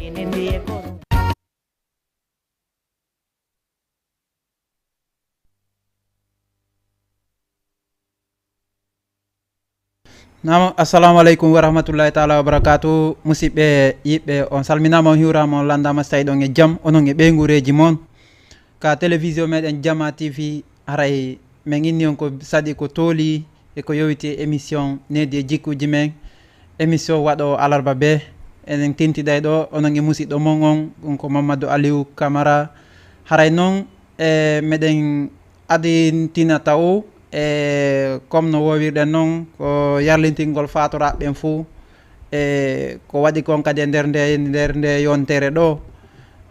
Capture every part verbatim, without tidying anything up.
Naam, assalamu aleykum wa rahmatullahi taala wa barakatu. Musidɓe, yiɓɓe, on salminaama, on hiwraama, on lanndaama, so tawi ɗon e jam, onon e ɓeynguureeji mon. Ka télévision meɗen Jama T V, haray min inni on ko saɗi ko tooli e ko yowiti e émission Needi e Jikkuuji Men. Émission waɗo alarba be, enen tintiday ɗo, onon e musiɗɗo mon on, ɗum ko Mamadou Aliou Camara. Haray noon, e meɗen adintina taw, e comme no woowirɗen noon, ko yarlintingol faatoraaɓe ɓen fuu, e ko waɗi kon kadi e nder nde, nder nde yontere ɗo.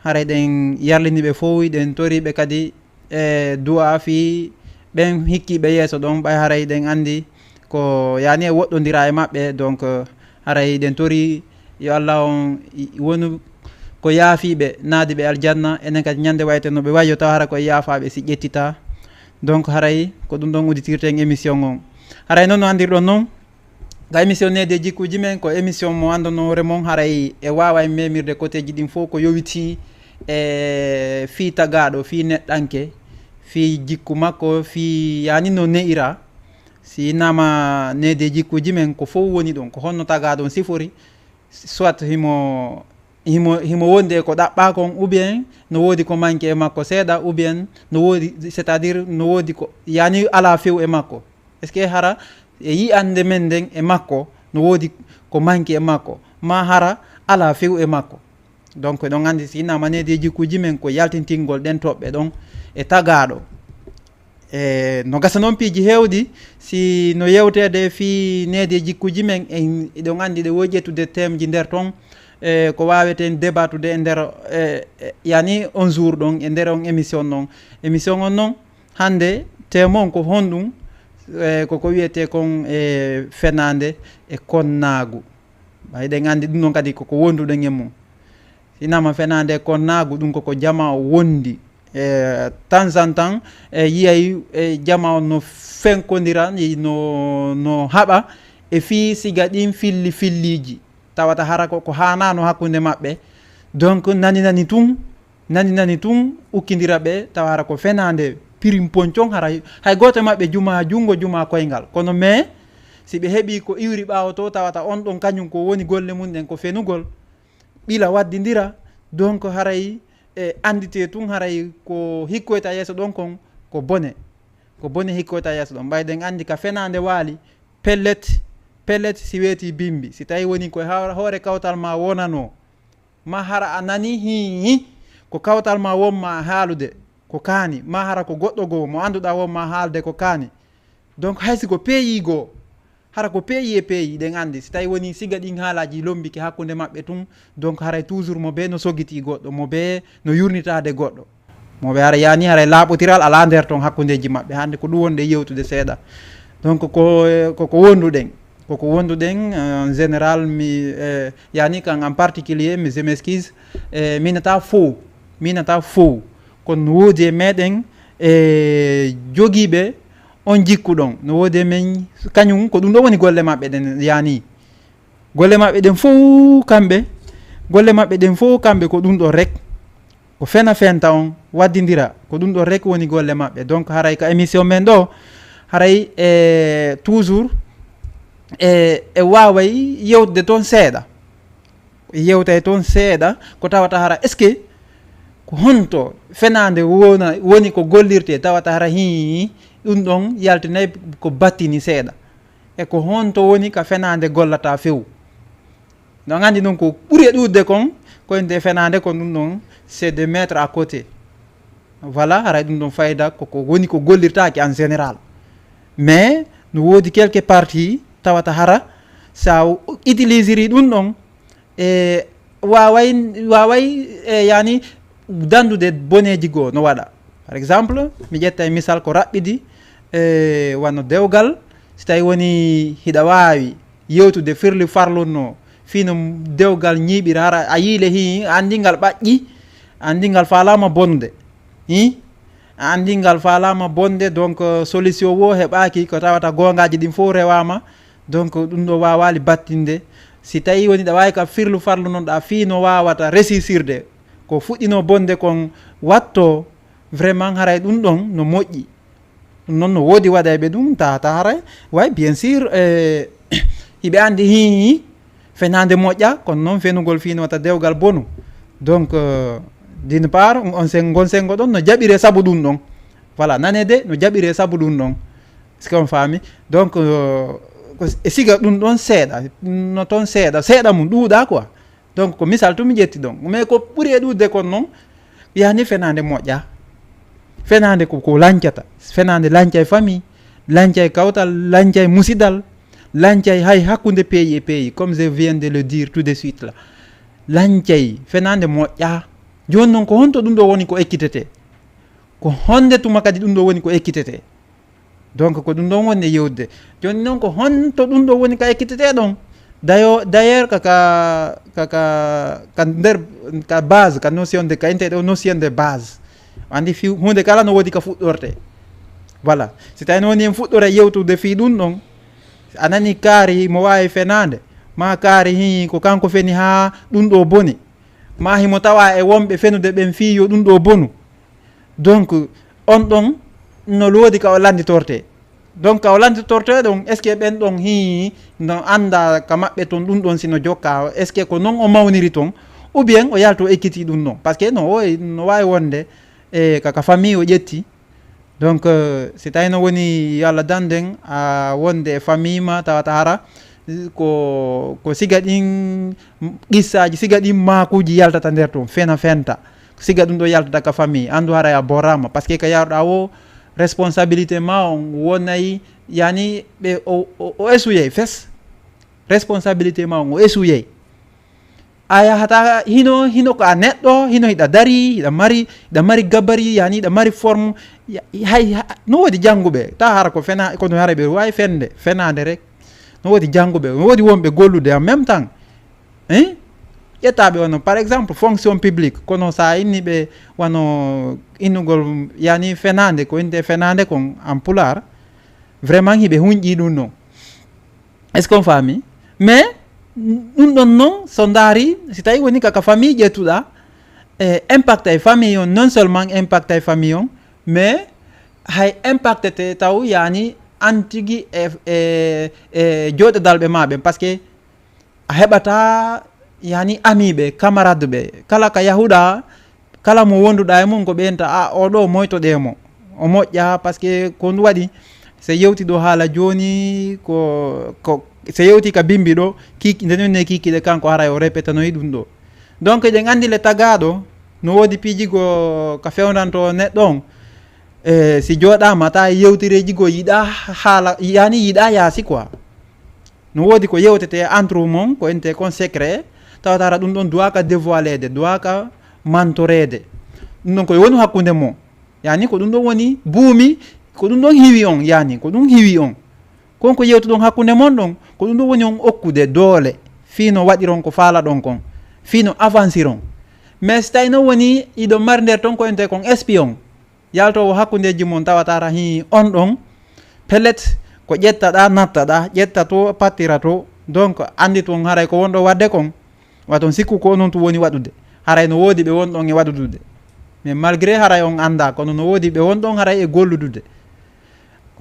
Haray ɗen yarlini ɓe fof, ɗen tori ɓe kadi e du'a fii ɓen hikkiiɓe yeeso ɗon, ɓay haray ɗen anndi ko yaani e woɗɗondira e maɓɓe. Donc, haray ɗen tori yo Allah on i-, wonu ko yaafiiɓe, naadi ɓe aljanna, enen kadi ñande wayte no ɓe wayi yo taw hara ko e yaafaaɓe si ƴettita. Donc, haray ko ɗum ɗon udditirten émission on. Haray noon no anndirɗon noon, Ga émission Needi e Jikkuuji Men, ko émission mo anndanoo hoore mon, haray e waaway memirde koteeji ɗin fof ko yowitii e fii tagaaɗo, fii neɗɗanke, fii jikku makko, fii yaani no ne'ira. Si innama Needi e Jikkuuji Men, ko fof woni ɗon, ko honno tagaaɗo on sifori, soit himo himo, himo wondi e ko ɗaɓɓaa kon, ou bien no woodi ko manki e makko seeɗa, ou bien no woodi, c'est-à-dire no woodi ko, yaani alaa few e makko. Est-ce que hara e yi'ande men nden e makko no woodi ko manki e makko, ma hara alaa few e makko? Donc, eɗon anndi si innama Needi e Jikkuuji Men ko yaltintingol ɗen toɓɓe ɗon e tagaaɗo. E no gasa noon piiji heewɗi, si no yewteede fii Needi e Jikkuuji Men, en, eɗon anndi ɗe woodi ƴettude thème ji nder ton, e ko waaweten débattude e nder, e, e, yaani on jour ɗon, e nder on émission ɗon. Émission on noon, hannde thème on ko honɗum? E, ko ko wiyetee kon, e, fenaande e konnaagu. Ɓay eɗen anndi ɗum ɗon kadi ko ko wonduɗen e mum. Innama fenaande e konnaagu, ɗum ko ko jamaa o wondi. E, temps en temps, e, yiyay, e, jamaa on no fenkondira, i-, no, no haɓa e fii siga ɗin filli filliiji. Tawata hara ko, ko haanaano hakkunde maɓɓe. Donc, nani nani tun, nani nani tun ukkindira ɓe, tawa hara ko fenaande pirim poncon, hara hay gooto e maɓɓe jumaa junngo, jumaa koyngal. Kono mais, si ɓe heɓii ko iwri ɓaawo to, tawata on ɗon kañum ko woni golle mum ɗen ko fenugol, ɓila waddindira, donc haray e annditee tun haray ko hikkoyta yeeso ɗon kon ko bone. Ko bone hikkoyta yeeso ɗon. Ɓay ɗen anndi ka fenaande waali, pellet, pellet si weetii bimbi. Si tawi woni koye ha-, hoore kawtal ma wonanoo, ma hara a nani hii, ko kawtal ma won ma haalude ko kaani, ma hara ko goɗɗo goo mo annduɗaa won ma haalde ko kaani. Donc, hay si ko peeyi goo, hara ko peeyi e peeyi, ɗen anndi. Si tawi woni siga ɗin haalaaji lombike hakkunde maɓɓe tun, donc haray toujours mo bee no sogitii goɗɗo, mo bee no yurnitaade goɗɗo. Mo ɓe hara yaani haray laaɓotiral alaa nder ton hakkundeeji maɓɓe. Hannde ko ɗum wonde yewtude seeɗa. Donc ko, ko, ko wonduɗen. Ko ko wonduɗen, euh, en général, mi, euh, yaani kan en particulier, mi, je m'excuse, euh, mi nata fow, mi nata fow. Kono no woodi e meɗen, e jogiiɓe on jikku ɗon. No woodi e men, kañum ko ɗum ɗo woni golle maɓɓe ɗen yaani. Golle maɓɓe ɗen fow kamɓe, golle maɓɓe ɗen fow kamɓe ko ɗum ɗo rek. Ko fena fenta on, waddindira, ko ɗum ɗo rek woni golle maɓɓe. Donc haray ka émission men ɗo, haray e toujours e, e waaway yewtude toon seeɗa. Yewtay toon seeɗa, ko tawata hara, est-ce que ko honto fenaande wona, woni ko gollirte, tawata hara hii, ɗum ɗon yaltinay ko battini seeɗa. E ko honto woni ka fenaande gollata few? No anndi ɗum ko ɓuri e ɗuuɗde kon, ko ende fenaande kon ɗum ɗon, c'est de mettre à côté. Voilà, haray ɗum ɗon fayda ko, ko woni ko gollirtaake en général. Mais no woodi quelques parties tawata hara sa utilisiri ɗum ɗon, e waaway, waaway, e, yaani, danndude boneeji goo no waɗa. Par exemple, mi ƴetta e misal ko raɓɓiɗi, e, wano dewgal, si tawi woni hiɗa waawi yewtude firli farlunno, fii no dewgal ñiiɓira, hara a yiile hii, a anndi ngal ɓaƴƴi, a anndi ngal faalaama bonde. Hii? A anndi ngal faalaama bonde, donc, euh, solution wo heɓaaki, ko tawata goongaaji ɗin fof rewaama. Donc, ɗum ɗo waawaali battinde. Si tawi woni ɗa waawi ka firlu farlu noon ɗa fii no waawata resisirde ko fuɗɗino bonde kon watto, vraiment haray ɗum ɗon no moƴƴi. Ɗum noon no woodi waɗayɓe ɗum tata haray way bien sûr, eh, hiɓe anndi hii fenaande moƴƴa kono noon fenugol fii no wata dewgal bonu. Donc euh, d'une part on sen ngon sengo ɗon no jaɓire sabu ɗum ɗon. Voilà nane de no jaɓire sabu ɗum ɗon. Est-ce que on faami? Donc euh, e siga ɗum ɗon seeɗa no toon seeɗa seeɗa mum ɗuuɗa quoi. Donc ko misal tun mi ƴetti ɗon mais ko ɓuri e ɗuuɗde kon noon yani fenaande moƴƴa. Fenaande ko ko lancata. Fenaande lancay famille, lancay kawtal, lancay musidal, lancay hay hakkunde pays e pays comme je viens de le dire tout de suite la. Lancay fenaande moƴƴa. Jooni noon ko honto ɗum ɗo woni ko ekkitetee? Ko honde tuma kadi ɗum ɗo woni ko ekkitetee? Donc ko ɗum ɗon woni e yewtude. Jooni noon ko honto ɗum ɗo woni ka ekkitetee ɗon? D'ailleurs ka ka ka ka ka nder ka base ka notion de ka intee ɗo notion de base. Anndi fi hunde kala no woodi ka fuɗɗortee. Voilà si tawi no woni en fuɗɗora yewtude fii ɗum ɗon a nani kaari mo waawi fenaande ma kaari hi ko kanko feni haa ɗum ɗo boni. Ma himo tawa e wonɓe fenude ɓen fii yo ɗum ɗo bonu. Donc on ɗon no loodi ka o lannditortee. Donc ka o lannditortee ɗon est ce que ɓen ɗon hii no annda ka maɓɓe ton ɗum ɗon si no jokka est ce que ko non o mawniri ton? Ou bien o yalto ekkitii ɗum non parce que no o no waawi wonde e kaka famille o ƴetti. Donc euh, si tawi no woni yo allah dannden a wonde e famille ma tawata hara ko ko siga ɗin qissaaji siga ɗin maakuuji yaltata nder ton fena fenta. Siga ɗum ɗo yaltata ka famille anndu haray a boraama parce que ka yaruɗa wo responsabilité ma on wonay yani ɓe o esuyay fes. Responsabilité ma on o esuyay. A yahata hino hino ko a neɗɗo hino hiɗa dari hiɗa mari hiɗa mari gabari yani hiɗa mari forme. Hay no woodi jannguɓe ta hara ko fena kono hara ɓe wawi fende fenade rek. No woodi jannguɓe no woodi wonɓe gollude en même temps. Hein? Ƴettaɓe ono par exemple fonction publique kono sa inni ɓe wano innugol yani fenade ko innde fenade kon en pulaar. Vraiment hiɓe hunƴi ɗum non. Est ce qu'on faami? Mais ɗum ɗon non so ndaari si tawi woni kaka famille ƴettuɗa e impact e famille on non seulement impact e famille on mais hay impactete taw yani an tigi e e e jooɗodalɓe ma ɓen parce que a heɓata yani ami ɓe camarade ɓe kala ka yahuɗa kala mo wonduɗa e mum ko ɓeynta a oɗo moytoɗe mo o moƴƴa parce que ko ndu waɗi. So yewti ɗo haala joni ko ko so yewti ka bimbi ɗo kiki nde nonne kikiɗe kanko haray o répétanoyi ɗum ɗo. Donc eɗen andi le tagaɗo no wodi piiji go ka fewdanto neɗɗo on. E si joɗama ta yewtireji go yiɗa haala yani yiɗa yaasi quoi. No woodi ko yewtete entre mon ko ente kon secret tawata hara ɗum ɗon duwaka dévoilede duwaka mantorede. Ɗum ɗon ko woni hakkunde mo yani ko ɗum ɗon woni buumi ko ɗum ɗon hiwi on yani ko ɗum hiwi on. Kon ko yewtuɗon hakkunde mon ɗon ko ɗum ɗon woni on okkude doole fii no waɗiron ko faalaɗon kon fii no avansiron. Mais si tawi no woni iɗon mari nder ton ko ente kon espion yaltowo hakkundeji mon tawata rahi on ɗon pellet ko ƴettaɗa nattaɗa ƴetta to pattira to. Donc andi tun haray ko wonɗo wadde kon waton sikku ko onon tun woni waɗude haray no woodi ɓe wonɗon e waɗudude. Mais malgré haray on anda kono no woodi ɓe wonɗon haray e golludude.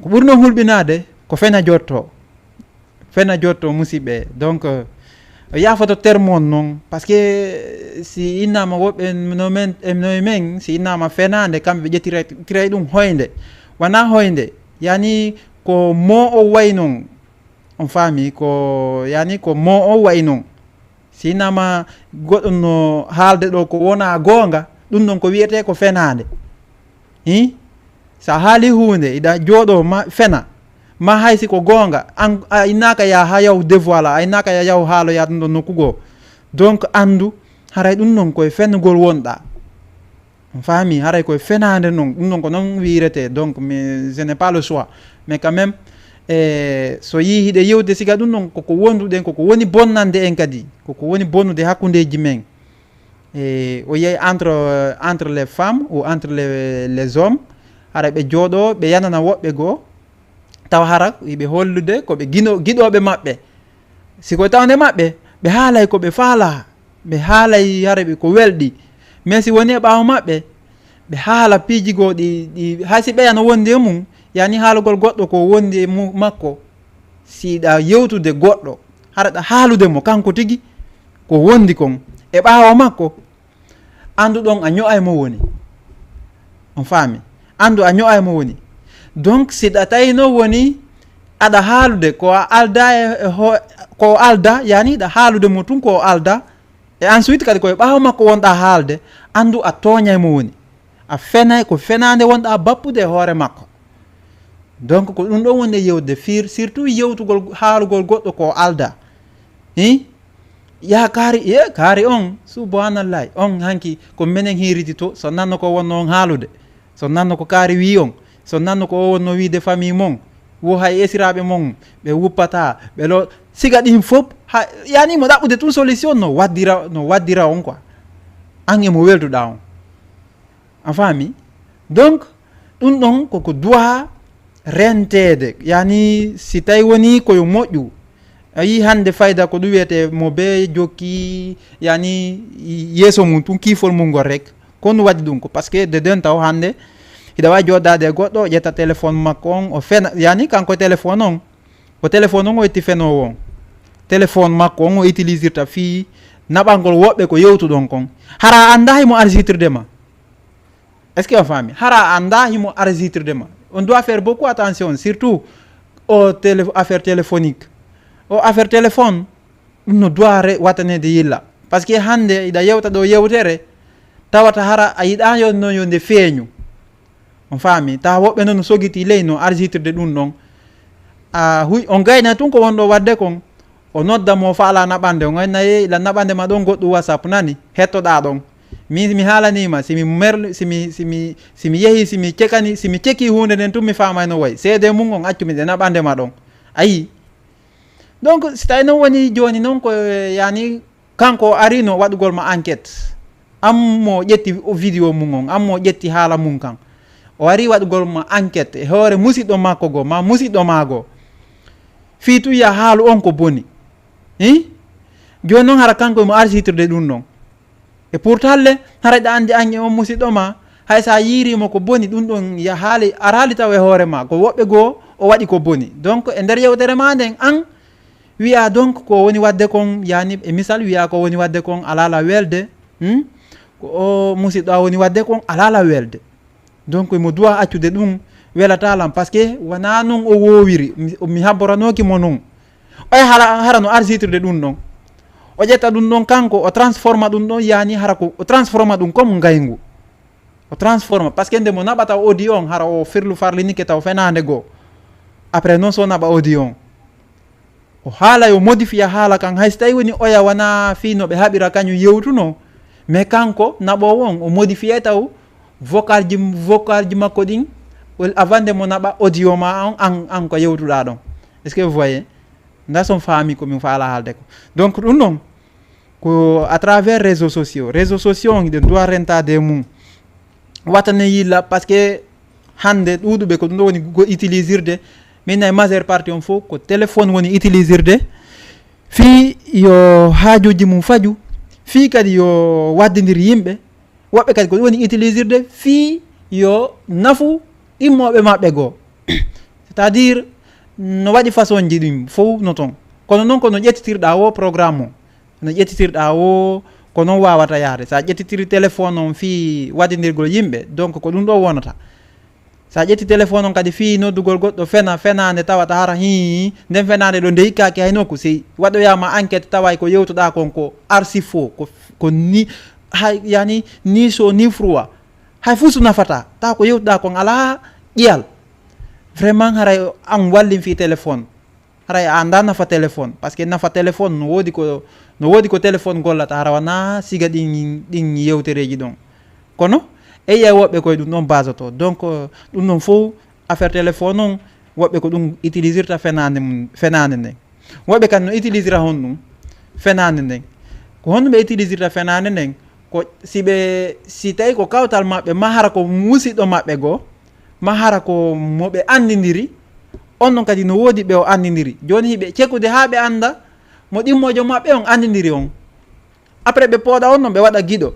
Ko ɓurno hulɓinade ko fena jotto fena jotto musiɓɓe donc yafoto terme on noon parce que si innama woɓɓe no men no e men si innama fenande kamɓe ɓe ƴettira tiray ɗum hoynde wona hoynde yani ko mo o way noon. On faami ko yani ko mo o way noon. Si nama goɗɗo no haalde ɗo ko wona goonga ɗum ɗon ko wiyetee ko fenaande. Hi so a haali huunde iɗa jooɗo ma fena ma hay si ko goonga an a innaka ya ha yaw devoila a innaka ya yaw haaloya ɗum ɗon nokku goo. Donc anndu haray ɗum ɗon koye fenugol wonɗa. On faami haray koye fenaande noon ɗum ɗon ko noon wiirete donc mais je n'ai pas le choix. Mais quand même e so yii hiɗe yewde siga ɗum ɗon koko wonduɗen koko woni bonnande en kadi koko woni bonnude hakkundeji men. E o yiyay entre entre les femmes ou entre les les hommes hara ɓe jooɗo ɓe yanana woɓɓe goo tawa hara hiɓe hollude koɓe gino giɗoɓe maɓɓe. Si koye tawde maɓɓe Ɓe haalay ko ɓe faalaa, ɓe haalay hare ɓe ko welɗi. Mais si woni e ɓaawo maɓɓe, ɓe haala piiji goo ɗi, ɗi, hay si ɓeya no wondi e mum, yani haalugol goɗɗo ko wondi e mu-, makko, si ɗa yewtude goɗɗo, hara ɗa haalude mo kanko tigi, ko wondi kon e ɓaawo makko, anndu ɗon a ño'ay mo woni. On faami? Anndu a ño'ay mo woni. Donc, si ɗa tawi no woni, aɗa haalude ko a alda e, e ho-, ko alda, yani ɗa haalude mo tun ko alda, e ensuite kadi koye ɓaawo makko wonɗa haalde, anndu a tooñay mo woni. A fenay ko fenaande wonɗa bappude e hoore makko. Donc, ko ɗum ɗon woni e yewtude, fir-, surtout yewtugol, haalugol goɗɗo ko alda. Hi? Ya kaari, ye kaari on, subhanallahi, on hanki ko menen hiiriti to, so nanno ko wonno on haalude, so nanno ko kaari wi on, so nanno ko o wonno wiide famille mon, wo hay esiraaɓe mon, ɓe wuppata, ɓe lo-, siga ɗin fop, ha, yani mo ɗaɓɓude tun solution no waddira, no waddira on quoi. An e mo welduɗa on. A faami? Donc, ɗum ɗon koko duwa renteede. Yani, si tawi woni ko yo moƴƴu. A yii hannde fayda ko ɗum wiyetee mo be jokki, yani, yeeso mum tun kiifol mum ngol rek. Ko ɗum waɗi ɗum ko, parce que de den taw hannde hiɗa waawi jooɗaade e goɗɗo, o ƴetta téléphone makko on, o fena, yani, kanko téléphone on, ko téléphone on o itti fenoowo on. Téléphone makko on o utilisirta fii naɓangol woɓɓe ko yewtuɗon kon. Hara a anndaa himo enregistrede ma. Est-ce que on faami? Hara a anndaa himo enregistrede ma. On doit faire beaucoup attention, surtout o télé-, affaire téléphonique. O affaire téléphone, ɗum no doit re-, wattaneede yilla. Parce que hannde iɗa yewta ɗo yewtere, tawata hara a yiɗaa yo, no yo nde feeñu. On faami? Tawa woɓɓe noon no sogiti ley no enregistrede ɗum ɗon. A huy-, on gayna tun ko wonɗo waɗde kon. O nodda mo faala naɓande, o gayna ye ila naɓande ma ɗon goɗɗum WhatsApp nani, hettoɗaa ɗon. Min mi haalaniima, si mi merli, si mi, si mi, si mi yehi, si mi cekani, si mi ceki huunde nden tun mi faamay no wayi. Seede mum on accumi ɗe naɓande ma ɗon. A yii? Donc, si tawi noon woni jooni noon ko, yani, kanko o arino waɗugol ma enquête. An mo ƴetti o vidéo mum on, an mo ƴetti haala mum kan. O ari waɗugol ma enquête e hoore musiɗɗo makko goo, ma musiɗɗo maa goo. Fii tun ya haalu on ko boni. Hi? Jooni noon hara kanko mo enregistrede ɗum ɗon. E pourtant le, hara ɗa anndi an e on musiɗɗo ma, hay sa yiirimo ko boni ɗum ɗon ya haali, araali taw e hoore ma. Ko woɓɓe goo o waɗi ko boni. Donc, e nder yewtere ma nden, an wiya donc ko woni waɗde kon, yani e misal wiya ko woni waɗde kon alaa la welde, hmm? Ko o musiɗɗo a woni waɗde kon alaa la welde. Donc, mo doit accude ɗum welata lan, parce que wona non o woowiri. Mi, mi habboranooki mo non. Oya hara, hara no enregistrede ɗum ɗon. O ƴetta ɗum ɗon kanko, o transforma ɗum ɗon, yani hara ko, o transforma ɗum comme ngayngu. O transforma, parce que nde mo naɓata audio on, hara o firlu farlinike taw fenaande goo. Après non so naɓa audio on. O haala yo modifiya haala kan, hay so tawi woni oya wona fii no ɓe haɓira kañum yewtuno. Mais kanko naɓoowo on, o modifiya taw vocal ji, vocal ji makko ɗin, o, avant nde mo naɓa audio ma on, an, an ko yewtuɗa ɗon. Est-ce que vous voyez? Nda son faami ko min faala haalde ko. Donc, ɗum ɗon, ko à travers réseaux sociaux. Réseaux sociaux on, hiɗen doit rentade e mum. Wattane yilla, parce que hannde ɗuuɗuɓe ko ɗum ɗo woni go utilisirde. Min nay majeure partie on fof ko téléphone woni utilisirde. Fii yo haajuuji mum faju. Fii kadi yo waddindir yimɓe. Woɓɓe kadi ko ɗum woni utilisirde fii yo nafu immooɓe maɓɓe goo. C'est-à-dire, no waɗi façon ji ɗin fof no ton. Kono noon ko no ƴettitirɗa o programme o. No ƴettitirɗa o, ko noon waawata yahde. So a ƴettitiri téléphone on fii waddindirgol yimɓe, donc ko ɗum ɗo wonata. So a ƴetti téléphone on kadi fii noddugol goɗɗo fena, fenaande tawata hara hii, nden fenaande ɗo nde hikkaaki hay nokku. Si waɗoyaama enquête taway ko yewtuɗaa kon ko arsi faux, ko, ko ni, hay, yani, ni chaud ni froid. Hay fuu so nafata, taw ko yewtuɗaa kon alaa ƴiyal. Vraiment haray an wallin fii téléphone. Haray a annda nafa téléphone, parce que nafa téléphone no woodi ko, no woodi ko téléphone gollata, hara wona siga ɗin, ɗin yewtereeji ɗon. Kono, e yiya woɓɓe koye ɗum ɗon basoto. Donc, euh, ɗum ɗon fof, affaire téléphone on, woɓɓe ko ɗum utilisirta fenaande mum, fenaande nden. Woɓɓe kadi no utilisira honɗum? Fenaande nden. Ko honɗum ɓe utilisirta fenaande nden? Ko si ɓe, si tawi ko kawtal maɓɓe, ma hara ko musiɗɗo maɓɓe goo, ma hara ko mo ɓe anndindiri, on non kadi no woodi ɓe o anndindiri. Jooni hiɓe cekude haa ɓe annda Mo ɗimmojo maɓɓe on andidiri on. Après ɓe pooɗa on non ɓe waɗa giɗo.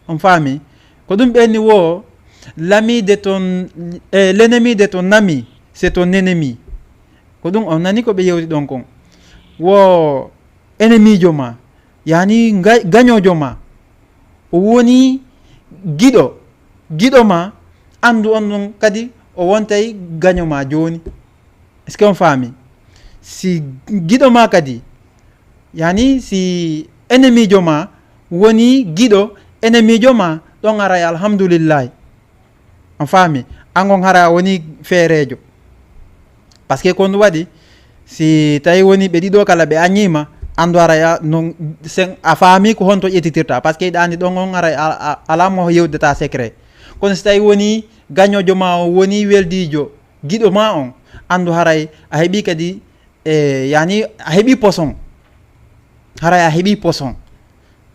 On faami? Ko ɗum ɓe ni wo l'ami de ton, eh, l'ennemi de ton ami, c'est ton ennemi. Ko ɗum on nani ko ɓe yewti ɗon kon. Wo ennemi jo ma, yani ga-, gañojo ma. O woni giɗo, giɗo ma, andu on non kadi o wontay gaño ma joni. Est-ce que on faami? Si giɗo ma kadi, yani si ennemi jo ma woni giɗo ennemi jo ma, ɗon aray alhamdulillahi. On faami? An on hara a woni feereejo. Parce que ko ɗum waɗi, si tawi woni ɓe ɗiɗo kala ɓe añiima, andu hara ya, non, sen, a faami ko honto ƴettitirta. Parce que ɗaani ɗon on hara a, a, alaa mo yewdata secret. Kono si tawi woni gañojo ma o woni weldiijo, giɗo ma on, andu haray a heɓi kadi, e, yani a heɓi poson. Haray a heɓi poson.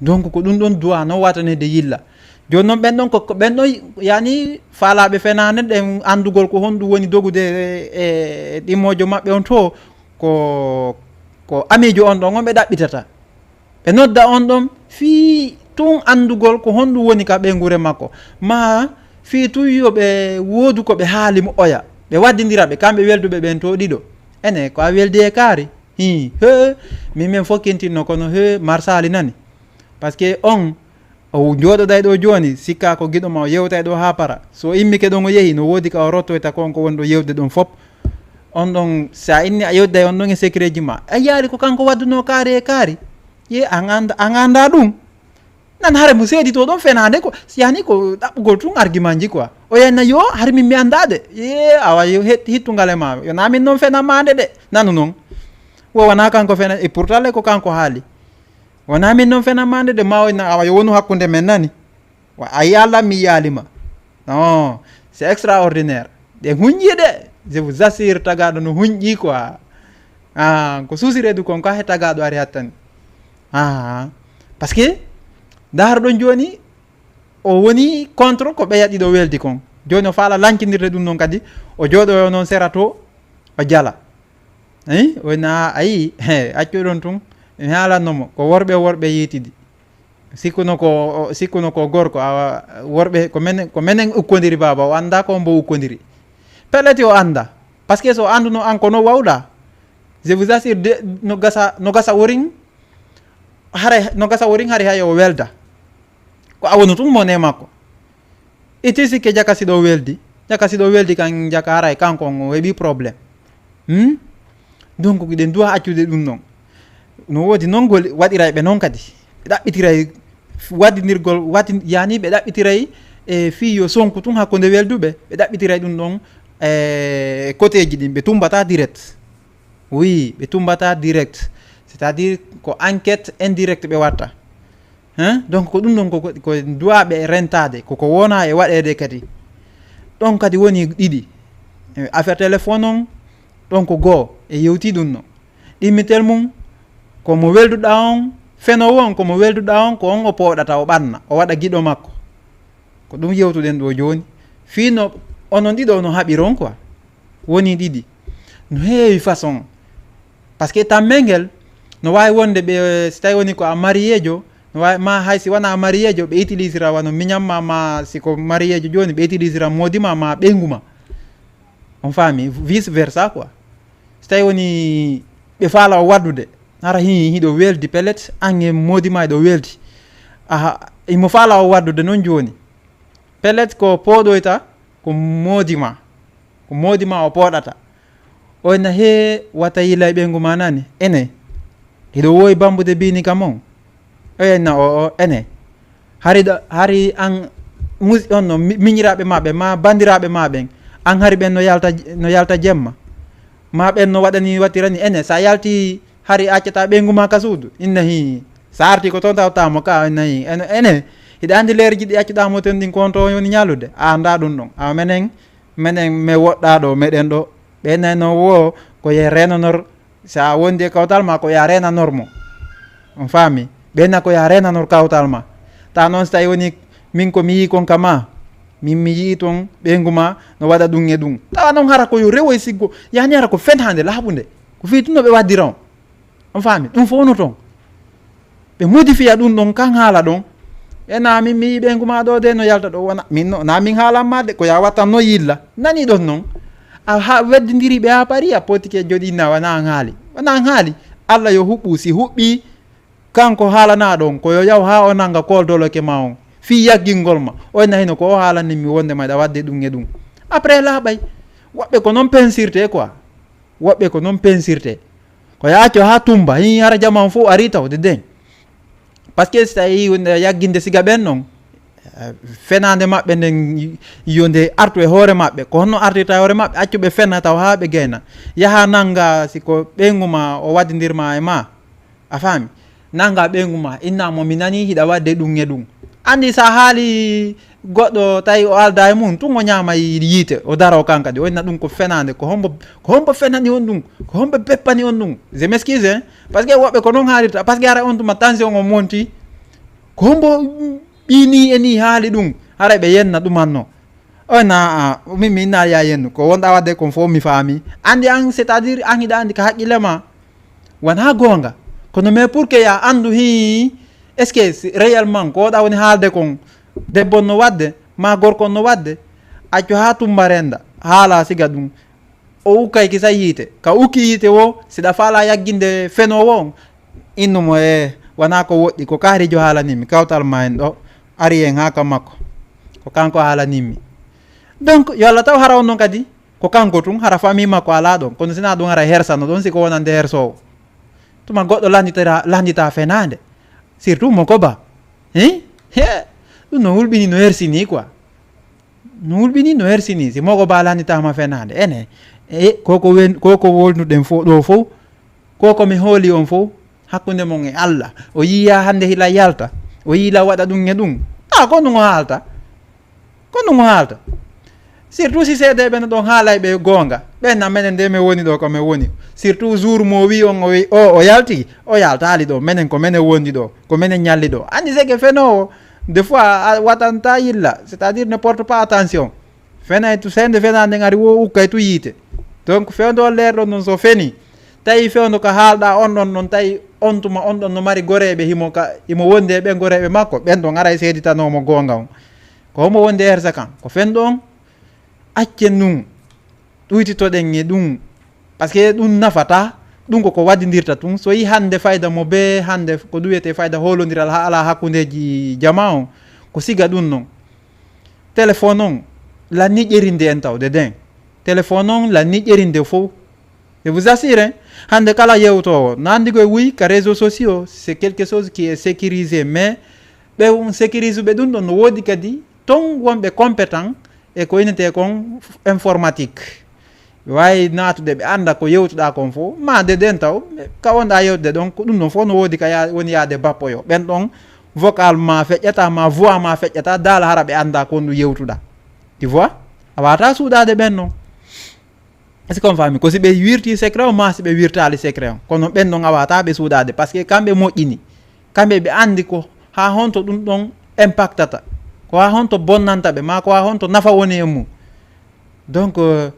Donc ko ɗum ɗon du'a no watanede yilla. Joni noon ɓen ɗon ko, ko ɓen ɗon yani faalaɓe fenande ɗen andugol ko honɗum woni dogude e, e ɗimmojo maɓɓe on to ko, ko amijo on ɗon on ɓe ɗaɓɓitata. Ɓe nodda on ɗon fii tun andugol ko honɗum woni ka ɓeynguure makko. Ma fii tun yo ɓe woodu ko ɓe haali mo oya. Ɓe waddindira ɓe kamɓe welduɓe ɓen to ɗiɗo. Ene ko a weldi e kaari? Hi, he, min men fof kintinno kono he marsali nani. Parce que on o jooɗoɗay ɗo jooni sikka ko giɗo ma o yewtay ɗo haa para. So immike ɗon o yehi no woodi ka o rottoyta ko on ko woni ɗo yewde ɗon fop. On ɗon sa inni a yewtiday on ɗon e secret ji ma a yaali ko kanko wadduno kaari e kaari. Ye an anda, an anda ɗum. Nan hare mo seedi to ɗon fenade ko yani ko ɗaɓɓugol tun argument ji quoi. O yenna yo hari min mi andade. Ye awa yo het-, hittungal e ma yo na min noon fena mande de. Nanu noon. Wo wona kanko fena e pourtant le ko kanko haali. Wona min noon fena mande de ma o yenna awa yo wonu hakkunde men nani. Wa ayi Allah mi yaalima. Non, c'est extraordinaire. Ɗe huñƴi de. Je vous assure tagaɗo no huñƴi quoi. Ah, ko suusireedu kon ka he tagaɗo ari hattani. Ah, parce que ndaar ɗon joni o woni contre ko ɓeya ɗiɗo weldi kon. Joni o faala lankindirde ɗum noon kadi o jooɗoyo noon sera to o jala. Ayi o na ayi he accuɗon tun mi haalanno mo ko worɓe worɓe yiitidi. Sikkuno ko o- sikkuno ko gorko awa worɓe ko menen ko menen ukkodiri baba o anda ko mbo ukkodiri. Peleti o anda. Parce que so anduno an kono wawɗa. Je vous assure de no gasa no gasa worin. Hare no gasa worin hari hay o welda. Ko awonu tun mo ne makko. Iti sikke jaka siɗo weldi. Jaka siɗo weldi kan jaka haray kanko on o heɓi problème. Hmm? Donc hiɗen duwa accude ɗum noon. No woodi noon gol waɗirayɓe noon kadi. Ɓe ɗaɓɓitiray waddinirgol wati yani ɓe ɗaɓɓitiray e fii yo sonku tun hakkunde welduɓe ɓe ɗaɓɓitiray ɗum ɗon. E koteeji ɗin ɓe tumbata direct. Oui ɓe tumbata direct. C'est à dire ko enquête indirecte ɓe watta. Hein? Donc ko ɗum ɗon ko ko duwaɓe e rentade koko wona e waɗede kadi. Ɗon kadi woni ɗiɗi. E affaire téléphone on ɗon ko goo e yewti ɗum no. Ɗimmitel mum ko mo welduɗa on fenowo on ko mo welduɗa on ko on o pooɗata o ɓanna o waɗa giɗo makko. Ko ɗum yewtuɗen ɗo joni. Fii no onon ɗiɗo no haɓiron quoi. Woni ɗiɗi. No heewi façon. Parce que tammel ngel no wawi wonde ɓe si tawi woni ko a mariyejo no wawi ma hay si wona a mariyejo ɓe utilisira wano miñamma ma si ko mariyejo joni ɓe utilisira modima ma ɓeyngu ma. On faami vice versa quoi. So tawi woni ɓe faala o waddude hara hi hiɗo weldi pellet an e moodi ma eɗo weldi. Aha imo faala o waddude noon jooni. Pellet ko pooɗoyta ko moodi ma ko moodi ma o pooɗata. Oyna he wata yilay ɓeyngu ma nani ene hiɗo wowi bambude bini kam on. Oyenna o o ene hari ɗo hari an musi on no mi- miñiraaɓe ma ɓen ma banndiraaɓe ma ɓen an hari ɓen no yalta no yalta jemma. Ma ɓen no waɗani wattirani ene sa yalti hari accata ɓeyngu ma ka suudu inna hi. Sa arti ko toon tawta mo ka inna hi ene ene hiɗa anndi leerji ɗi accuɗa mo ten ɗin ko on to woni ñalude a annda ɗum ɗon awa menen menen me woɗɗa ɗo meɗen ɗo ɓe nayno wo ko ye renanor. Sa wondi e kawtal ma ko ya renanor mo. On faami ɓenna ko ya renanor kawtal ma. Ta noon so tawi woni min ko mi yii kon ka ma min mi yii toon ɓeyngu ma no waɗa ɗum e ɗum tawa noon hara ko yo rewoy siggo yani hara ko fenhande laaɓunde ko fii tun no ɓe waddira on. On faami? Ɗum fof no toon. Ɓe modifiya ɗum ɗon, kan haala ɗon. E na min mi yiɓe ngu ma ɗo de no yalta ɗo, wona min no, na min haalan ma de, ko ya wattan no yilla. Nani ɗon non. A ha weddindiri ɓe ha pari, a potike joɗinna, wona an haali. Wona an haali. Allah yo huɓɓu, si huɓɓi, kanko haalana ɗon, ko yo yaw ha o nanga kol doloke ma on. Fii yaggingol ma. O na hino ko o haalani mi wonde ma ɗa wadde ɗum e ɗum. Après laaɓay. Woɓɓe ko non pensirte quoi. Woɓɓe ko non pensirte. Ko yaaco ha tumba, hin hara jama on fof ari tawde den. Parce que si tawi wonde yagginde siga ɓen non, eh, fenande maɓɓe nden yo nde artu e hoore maɓɓe. Ko honno artirta e hoore maɓɓe? Accu ɓe fena taw ha ɓe gayna. Yaha nanga si ko ɓeyngu ma o waddindir ma e ma. A faami? Nanga ɓeyngu ma, inna mo mi nani hiɗa wadde ɗum e ɗum. Andi sa haali goɗɗo tawi o alda e mum, tun o ñaama yiite, o dara o kan kadi. O inna ɗum ko fenande, ko hombo, ko hombo fenani on ɗum? Ko hombo beppani on ɗum? Je m'excuse, hein. Parce que woɓɓe ko non haalirta, parce que hara on tuma tension on monti. Ko hombo ɓi ni e ni haali ɗum? Hara ɓe yenna ɗumanno. O na, a, min mi inna ya yennu. Ko wonɗa wadde kon fof mi faami. Andi an, c'est-à-dire an hiɗa andi ka haqqille ma. Wona goonga. Kono mais pour que ya andu hi, est-ce que si réellement ko ɗa woni haalde kon, debbo no wadde, ma gorko no wadde, accu ha tumba renda, haala siga ɗum. O ukkay kisa yiite. Ka ukki yiite wo, si ɗa faala yagginde fenoowo on, innu mo e, wona ko woɗɗi, ko kaarijo haalanimmi, kawtal ma en ɗo, ari en ha ka makko. Ko kanko haalanimmi. Donc, yo Allah taw hara on non kadi, ko kanko tun, hara famille makko ala ɗon, kono sina ɗum hara hersano ɗon, si ko wonande hersoowo. Tuma goɗɗo landitira, landita fenande. Surtout mo ko ba. Hein? He, ɗum no hulɓini, no hersini quoi. No hulɓini, no hersini, si mogo ba landitama fenande. Ene, e, koko wen, koko wolnuɗen fo, ɗo fof, koko mi hooli on fof, hakkunde mon e Allah. O yiya hande hila yalta, o yiila waɗa ɗum e ɗum. A, ko ɗum o haalta. Ko ɗum o haalta. Surtout si seedeɓe no ɗon haalay ɓe goonga. Ɓen na menen nde mi woni ɗo ko mi woni. Surtout jour mo wi on o, wi, o, o yalti, o yaltaali ɗo. Menen ko menen wondi ɗo, ko menen ñalli ɗo. Andi seke fenoowo, des fois, a watanta yilla, c'est-à-dire ne porte pas attention. Fenay tu sende fena nden ari wo ukkay tu yiite. Donc fewndo leer ɗon non so feni. Tawi fewndo ka haalɗa on ɗon non, tawi on tuma on ɗon no mari goreeɓe, himo ka, himo wondi e ɓen goreeɓe makko, ɓen ɗon aray seeditanoomo goonga on. Ko homo wondi e hersa kan? Ko fen ɗon, accen ɗum, ɗuytitoɗen e ɗum. Parce que ɗum nafata, ɗum koko waddindirta tun. So yi hande fayda mo be hande ko ɗum wiyete fayda hoolondiral ha ala hakkundeji jama on, ko siga ɗum non. Téléphone on, lanni ƴerinde en tawde den. Téléphone on, lanni ƴerinde fof. Je vous assure, hein, hande kala yewtoowo, nandi koye wuy ka réseaux sociaux, c'est quelque chose qui est sécurisé, mais ɓe on sécurise ɓe ɗum ɗon no woodi kadi ton wonɓe compétent e ko innete kon informatique. Ɓe waawi naatude, ɓe annda ko yewtuɗaa kon fof, ma de ɗen taw, ka wonɗaa yewtude ɗon, ko ɗum ɗon fof no woodi ka ya-, woni yaade bappoyo. Ɓen ɗon vocal ma feƴƴata, ma voix ma feƴƴata, daala hara ɓe annda ko ɗum yewtuɗaa. Tu vois? A waawataa suuɗaade ɓen non. Est-ce que on faami? Ko si ɓe wirti secret on, ma si ɓe wirtaali secret on. Kono ɓen ɗon a waawataa ɓe suuɗaade, parce que kamɓe moƴƴini. Kamɓe ɓe anndi ko haa honto ɗum ɗon impactata. Ko haa honto bonnanta ɓe, ma ko haa honto nafa woni e mum. Donc, euh,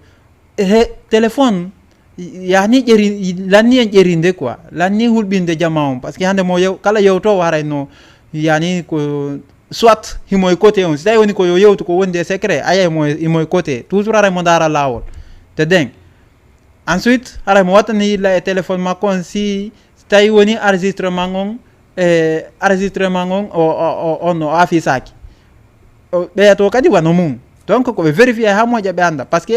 he téléphone, yani ƴeri, lanni en ƴerinde quoi. Lanni hulɓinde jama on. Parce que hande mo yew-, kala yewtoowo haray no, yani ko soit himo e côté on. Si tawi woni ko yo yewtu ko wondi e secret, aya himo e, himo e côté. Toujours haray mo ndaara laawol. Te den. Ensuite, haray mo wattani yilla e téléphone makko on si tawi woni enregistrement on, e enregistrement on o, o, o, on o afisaaki. O ɓeyato kadi wano mum. Donc, ko ɓe vérifier ha moƴƴa ɓe annda. Parce que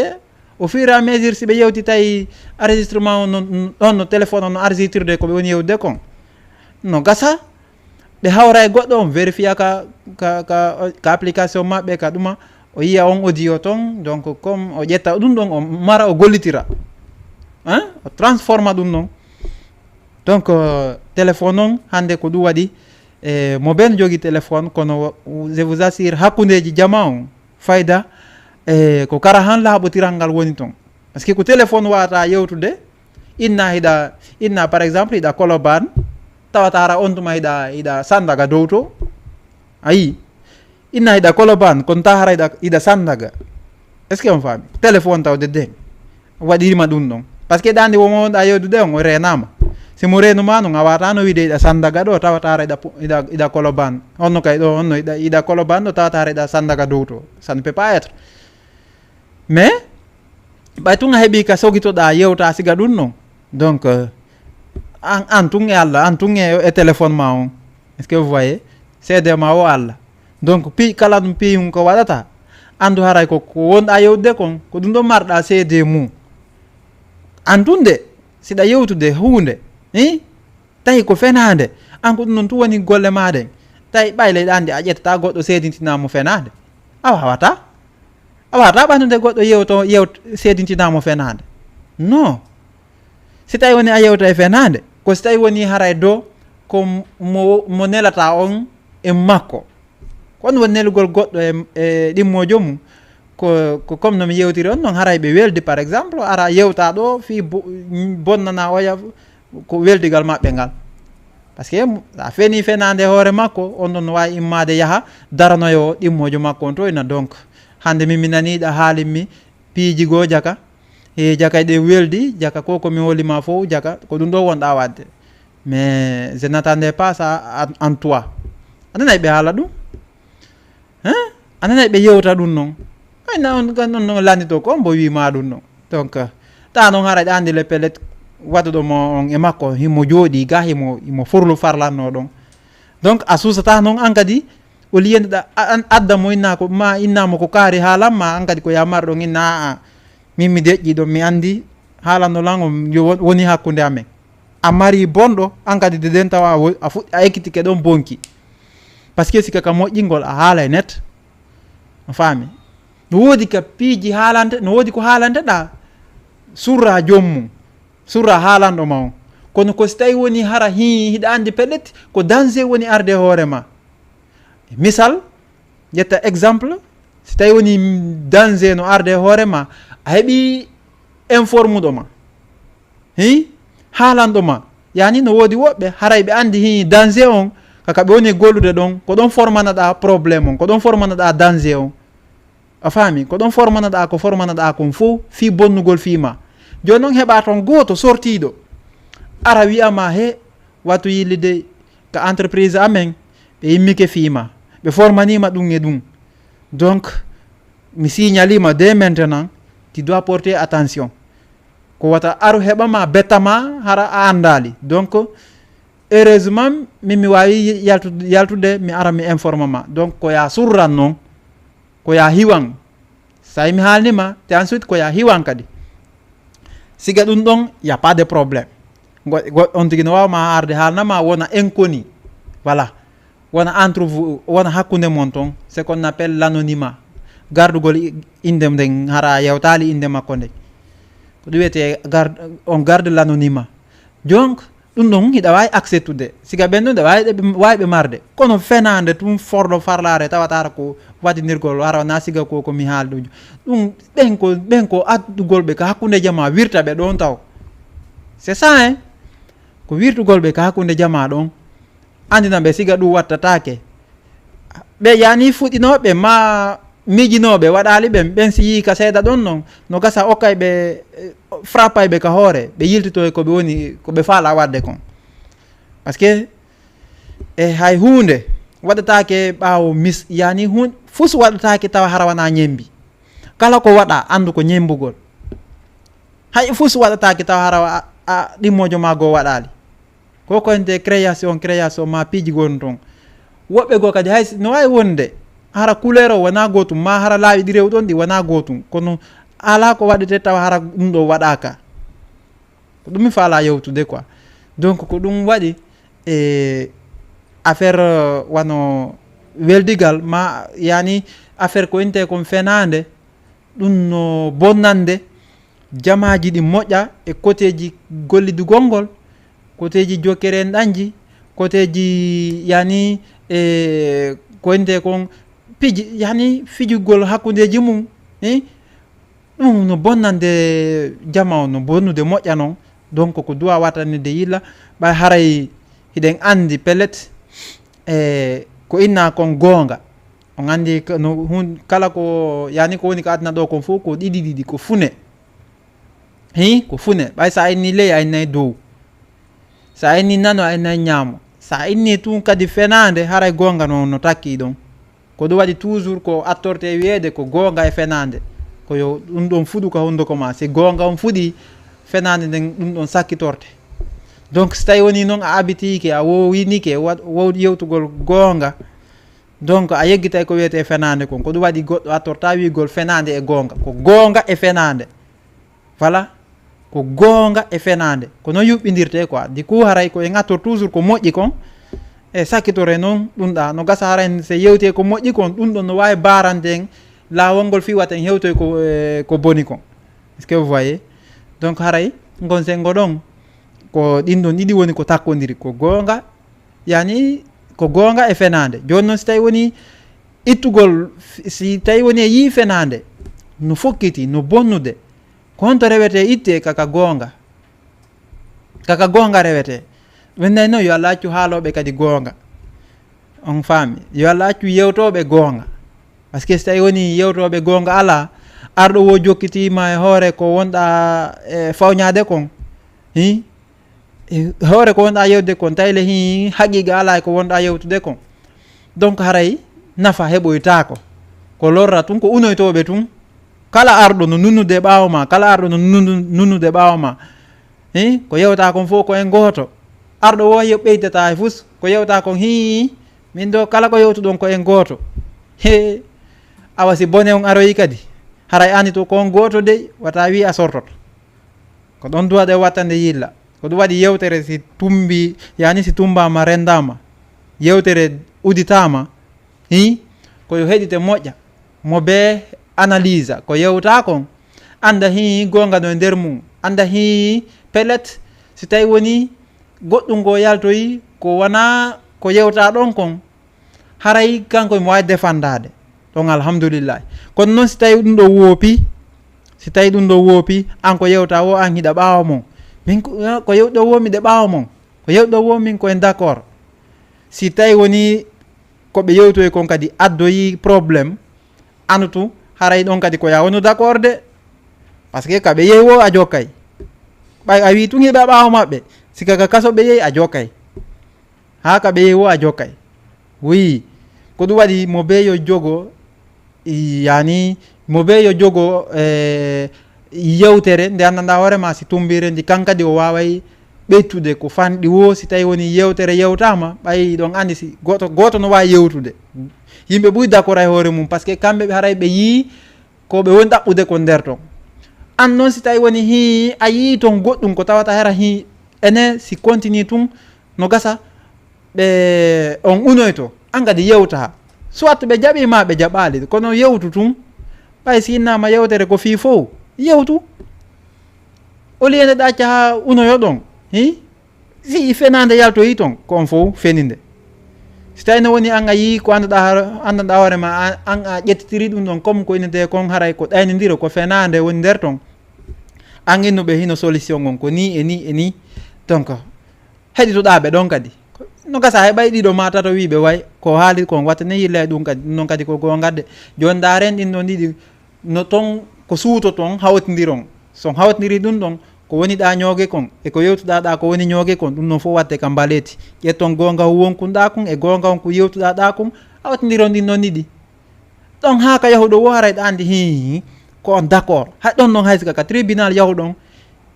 au fur et à mesure, si ɓe yewti tawi enregistrement on no, on no téléphone on no enregistré ko ɓe woni yewtude kon, no gasa, ɓe hawra e goɗɗo on vérifier ka, ka, ka, ka application maɓɓe, ka ɗuma, o yiya on audio ton, donc comme o ƴetta ɗum ɗon, o mara, o gollitira. Hein? O transforma ɗum ɗon. Donc, euh, téléphone on, hande ko ɗum waɗi, e mo ben jogi téléphone, kono je vous assure, hakkundeji jama on, fayda, e ko kara han laaɓotiral ngal woni ton. Parce que ko téléphone wata yewtude, inna hiɗa, inna par exemple hiɗa Colobane, tawata hara on tuma hiɗa, hiɗa Sandaga dow to. Ayi, inna hiɗa Colobane, kono ta hara hiɗa, hiɗa Sandaga. Est-ce que on faami? Téléphone tawde den waɗirima ɗum ɗon. Parce que ɗandi womo wonɗa yewtude on, o renama. Si mo reenu ma noon, a waata no wiide iɗa Sandaga ɗo, tawata ara iɗa pu-, iɗa, iɗa Koloban. Honno kay ɗo, honno iɗa, iɗa Koloban ɗo, tawata ara iɗa Sandaga dow to. Ça ne peut pas être. Mais, ɓay tun a heɓi ka sogitoɗa yewta siga ɗum noon. Donc, euh, an, an tun e Allah, an tun e, e téléphone ma on. Est-ce que vous voyez? Seede ma o Allah. Donc, pi, kala ɗum piyun ko waɗata. Andu haray ko, ko wonɗa yewtude kon, ko ɗum ɗon marɗa seede mum. An tun de, siɗa yewtude huunde, hi? Tawi ko fenaande, an ko ɗum ɗon tun woni golle ma ɗen. Tawi ɓay leyɗe anndi a ƴettata goɗɗo seedintina mo fenaande. A wawata. A wawata ɓannude goɗɗo yewto, yewt-, seedintina mo fenaande. Non. Si tawi woni a yewta e fenaande, ko si tawi woni haray do ko mo, mo nelata on e makko. Ko on woni nelugol goɗɗo e, e ɗimmojo mum. Ko, ko comme no mi yewtiri on noon, haray ɓe weldi, par exemple, ara yewta ɗo fii bo-, bonnana oya, ko weldigal maɓɓe ngal. Parce que a feni fenaande hoore makko, on ɗon no waawi immaade yaha daranoyo ɗimmojo makko on to ina. Donc, hannde min mi nanii ɗa haalimmi piiji goo jaka, e jaka eɗen weldi, jaka ko ko mi holi ma fof, jaka ko ɗum ɗo wonɗa waɗde. Mais je n'attendais pas ça en, en toi. A nanay ɓe haala ɗum? Hein? A nanay ɓe yewta ɗum noon? Ay, na on, on, on lanndito ko on mbo wii ma ɗum noon. Donc, euh, ta noon hara ɗa anndi le pellet waɗuɗo mo on e makko, himo jooɗi ga, himo, himo furlu farlanno ɗon. Donc, a suusata noon an kadi, o liyendeɗa, a-, an adda mo inna ko, ma inna mo ko kaari haalan ma, an kadi ko ya mar ɗon inna, a, a, min mi deƴƴi ɗon, mi anndi haalanno lan on yo won-, woni hakkunde amen. A mari bonɗo, an kadi de den tawa a wo-, a fuɗ-, a ekkitike ɗon bonki. Parce que sika ka moƴƴingol a haalay net. A faami? No woodi ka piiji haalante, no woodi ko haalante ɗa surra joom mum, surra haalanɗo ma on. Kono ko si tawi woni hara hii hiɗa anndi pellet, ko danger woni arde hoore ma. Misal, ƴetta exemple, si tawi woni danger no arde hoore ma, a heɓi informuɗo ma. Hi? Haalanɗo ma. Yani no woodi woɓɓe, haray ɓe anndi hi danger on, kaka ɓe woni gollude ɗon, ko ɗon formanaɗa problème on, ko ɗon formanaɗa danger on. A faami? Ko ɗon formanaɗa, ko formanaɗa kon fof, fii bonnugol fii ma. Jooni noon heɓa toon gooto sortiiɗo, ara wi'a ma, he, wattu yillide ka entreprise amen, ɓe immike fii ma. Ɓe formanii ma ɗum e ɗum. Donc, mi signalii ma dès maintenant, tu dois porter attention. Ko wata aru heɓa ma, betta ma, hara a anndaali. Donc, heureusement, min mi waawi yaltu-, yaltude, mi ara mi informa ma. Donc, ko ya surran noon, ko ya hiwan. Sa mi haalni ma, te ensuite ko ya hiwan kadi. Siga ɗum ɗon, y a pas de problème. Go-, go-, on tigi no waawa ma arde haalna ma wona inconnu. Voilà. Wona entre vous, wona hakkunde mon ton. C'est qu'on appelle l'anonymat. Gardugol i-, innde nden hara a yewtaali innde makko nde. Ko ɗum wiyetee gar-, on garde l'anonymat. Donc, ɗum ɗon hiɗa waawi acceptude. Siga ɓen ɗon ɗa waawi ɗe, waawi ɓe marde. Kono fenaande tun forɗo farlaare tawata hara ko waɗinirgol hara na siga ko, ko mi haaldujo. Ɗum ɓen ko, ɓen ko addugol ɓe ka hakkunde jamaa wirta ɓe ɗon taw. C'est ça, hein? Ko wirtugol ɓe ka hakkunde jamaa ɗon. Anndina ɓe siga ɗum wattataake. Ɓe yani fuɗɗinooɓe ma miijinooɓe waɗaali ɓen, ɓen si yii ka seeda ɗon non, no gasa okkay ɓe, eh, frappay ɓe ka hoore, ɓe yiltitoy ko ɓe woni, ko ɓe faala waɗde kon. Parce que, e hay huunde waɗataake ɓaawo mis-, yani hun-, fus waɗataake tawa hara wana ñembi. Kala ko waɗa, anndu ko ñembugol. Hay fus waɗataake tawa hara a, a ɗimmojo ma goo waɗaali. Ko ko ente création, création ma piiji goni toon. Woɓɓe goo kadi hay si, no waawi wonde hara couleur o wonaa gootum, ma hara laawi ɗi rewɗon ɗi wonaa gootum, kono alaa ko waɗetee tawa hara ɗum ɗo waɗaaka. Ko ɗum mi faalaa yewtude quoi. Donc ko ɗum waɗi e affaire, euh, wano weldigal ma, yani affaire ko intee kon fenaande, ɗum no bonnande jamaaji ɗi moƴƴa e koteeji gollidugol ngol, koteeji jokkere en ɗanji, koteeji yani e ko intee kon piiji, yani fijugol hakkundeeji mum, eh? Ɗum no bonnande jama on, no bonnude moƴƴa non. Donc ko duwa watanide yilla, ɓay haray hiɗen anndi pellet, e ko inna kon goonga. On anndi ka-, no hun-, kala ko, yani ko woni ka aduna ɗo kon fof ko ɗiɗi ɗiɗi, ko fune. Hi, ko fune. Ɓay sa inni ley, a innay dow. So a inni nano, a innay ñaamo. So a inni tun kadi fenaande, haray goonga no, no takki ɗon. Ko ɗum waɗi toujours ko attorte wiyeede ko goonga e fenaande. Ko yo ɗum ɗon fuɗu ka hunduko ma. Si goonga on fuɗi, fenaande nden ɗum ɗon sakkitorte. Donc, so tawi woni noon a abitiike, a wowinike, wa-, wow yewtugol goonga, donc a yeggitay ko wiyetee fenaande kon. Ko ɗum waɗi goɗɗo attorta wiigol fenaande e goonga. Ko goonga e fenaande. Voilà. Ko goonga e fenaande. Ko noon yuɓɓindirtee quoi. Du coup, haray ko en attor toujours ko moƴƴi kon. E sakkitore noon ɗum ɗa. No gasa haray se yewtee ko moƴƴi kon, ɗum ɗon no waawi baarande en laawol ngol fii wata en hewtoy ko, eh, ko boni kon. Est-ce que vous voyez? Donc haray ngon senngo ɗon, ko ɗin ɗon ɗiɗi woni ko takkondiri. Ko goonga, yani ko goonga e fenaande. Jooni noon si tawi woni ittugol, si tawi woni e yii fenaande, no fokkiti, no bonnude, ko honto rewetee ittee ka, ka goonga? Ka, ka goonga rewetee. Ɗum nay noon yo Allah accu haalooɓe kadi goonga. On faami? Yo Allah accu yewtooɓe goonga. Parce que si tawi woni yewtooɓe goonga alaa, arɗo wo jokkitiima e hoore ko wonɗa e fawñaade kon. Hi? E hoore ko wonɗa yewtude kon, tawi le hi haqiiqa alaa e ko wonɗa yewtude kon. Donc haray nafa heɓoytaako. Ko lorra tun, ko unoytooɓe tun. Kala arɗo no nunnude ɓaawo ma, kala arɗo no nunnu-, nunnude ɓaawo ma. Hi? Ko yewta kon fof ko en gooto. Arɗo wo yo ɓeydata e fus, ko yewta kon hi, min ɗo kala ko yewtuɗon ko en gooto. He, awa si bone on aroyi kadi, haray ani to kon gooto dey, wata wi a sortoto. Ko ɗon duwaɗe wattande yilla. Ko ɗum waɗi yewtere si tumbi, yani si tumbaama, rendaama. Yewtere uditaama, hi, ko yo heɗite moƴƴa. Mo bee analyse ko yewta kon. Annda hi goonga no e nder mum. Annda hi pellet si tawi woni goɗɗum ngo yaltoyi ko wona ko yewta ɗon kon. Haray kanko mo waawi defandaade. Ɗon alhamdulillahi. Kono noon si tawi ɗum ɗo woopi, si tawi ɗum ɗo woopi, an ko yewta wo an hiɗa ɓaawo mon. Min ko, ko yewɗo wo miɗe ɓaawo mon. Ko yewɗo wo min ko en d'accord. Si tawi woni ko ɓe yewtoyi kon kadi addoyi problème, andu tun haray ɗon kadi ko ya wonu d'accord de. Parce que ka ɓe yehi wo a jokkay. Ɓay a wi tun hiɓe ɓaawo maɓɓe. Si ka, ka kaso ɓe yehi a jokkay. Haa ka ɓe yehi wo a jokkay. Oui. Ko ɗum waɗi mo bee yo jogo, i, yani, mo bee yo jogo, eh, yewtere nde anndanɗaa hoore ma si tumbire ndi kan kadi o waaway ɓeytude ko fanɗi wo si tawi woni yewtere yewtaama, ɓay ɗon anndi si gooto, gooto no waawi yewtude. Yimɓe ɓuy d'accord e hoore mum, parce que kamɓe ɓe haray ɓe yii ko ɓe woni ɗaɓɓude kon nder ton. An noon si tawi woni hii a yii ton goɗɗum ko tawata hara hii ene si continue tun no gasa ɓe on unoyto, an kadi yewta. Soit ɓe jaɓi ma ɓe jaɓaali, kono yewtu tun. Ɓay si innama yewtere ko fii fow, yewtu. Au lieu nde ɗacca haa unoyo ɗon, hi? Si fenaande yaltoyi ton, ko on fow feninde. Si tawi no woni an a yii ko annduɗaa, annduɗaa hoore ma, an, an a ƴettitiri ɗum ɗon, comme ko inetee kon haray ko ɗaynindiro, ko fenaande woni nder ton. An innuɓe hino solution on, ko nii e nii e nii. Donc, heɗitoɗaa ɓe ɗon kadi. No gasa heɓay ɗiɗo ma tato wiiɓe way, ko haali kon watta ne yilla e ɗum kadi, ɗum noon kadi ko goonga de. Jooni ndaaren ɗin ɗon ɗiɗi, no ton ko suuto ton hawtindiron. So on hawtindiri ɗum ɗon, ko woni ɗaa ñooge kon, e ko yewtuɗaa ɗaa ko woni ñooge kon, ɗum noon fof waɗte ka mbaleeti. Ƴetton goonga wonkunɗaa kun, e goonga on ko yewtuɗaa ɗaa kun, hawtindiron ɗin noon ɗiɗi. Ɗon haa ka yahuɗo wo haray ɗa anndi, hii, ko on d'accord. Hay ɗon noon hay sika ka tribunal yahuɗon,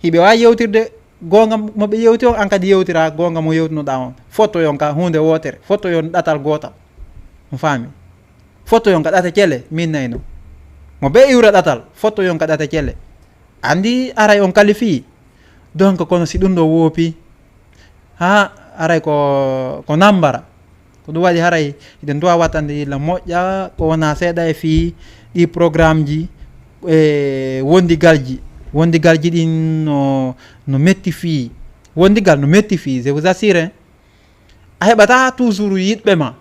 hiɓe waawi yewtirde goonga mo ɓe yewti on, an kadi yewtira goonga mo yewtunoɗaa on. Fottoyon ka huunde wootere, fottoyon ɗatal gootal. On faami? Fottoyon ka ɗate cele, min nayno. Mo bee iwra ɗatal, fottoyon ka ɗate cele. Anndi aray on kalifii. Donc, kono si ɗum ɗo woopi, haa aray ko, ko nambara. Ko ɗum waɗi haray hiɗen duwa wattande yilla moƴƴa, ko wona seeɗa e fii ɗi programme ji, e wondigalji. Wondigalji ɗin no, no metti fii. Wondigal no metti fii, je vous assure, hein. A heɓata toujours yiɗɓe ma.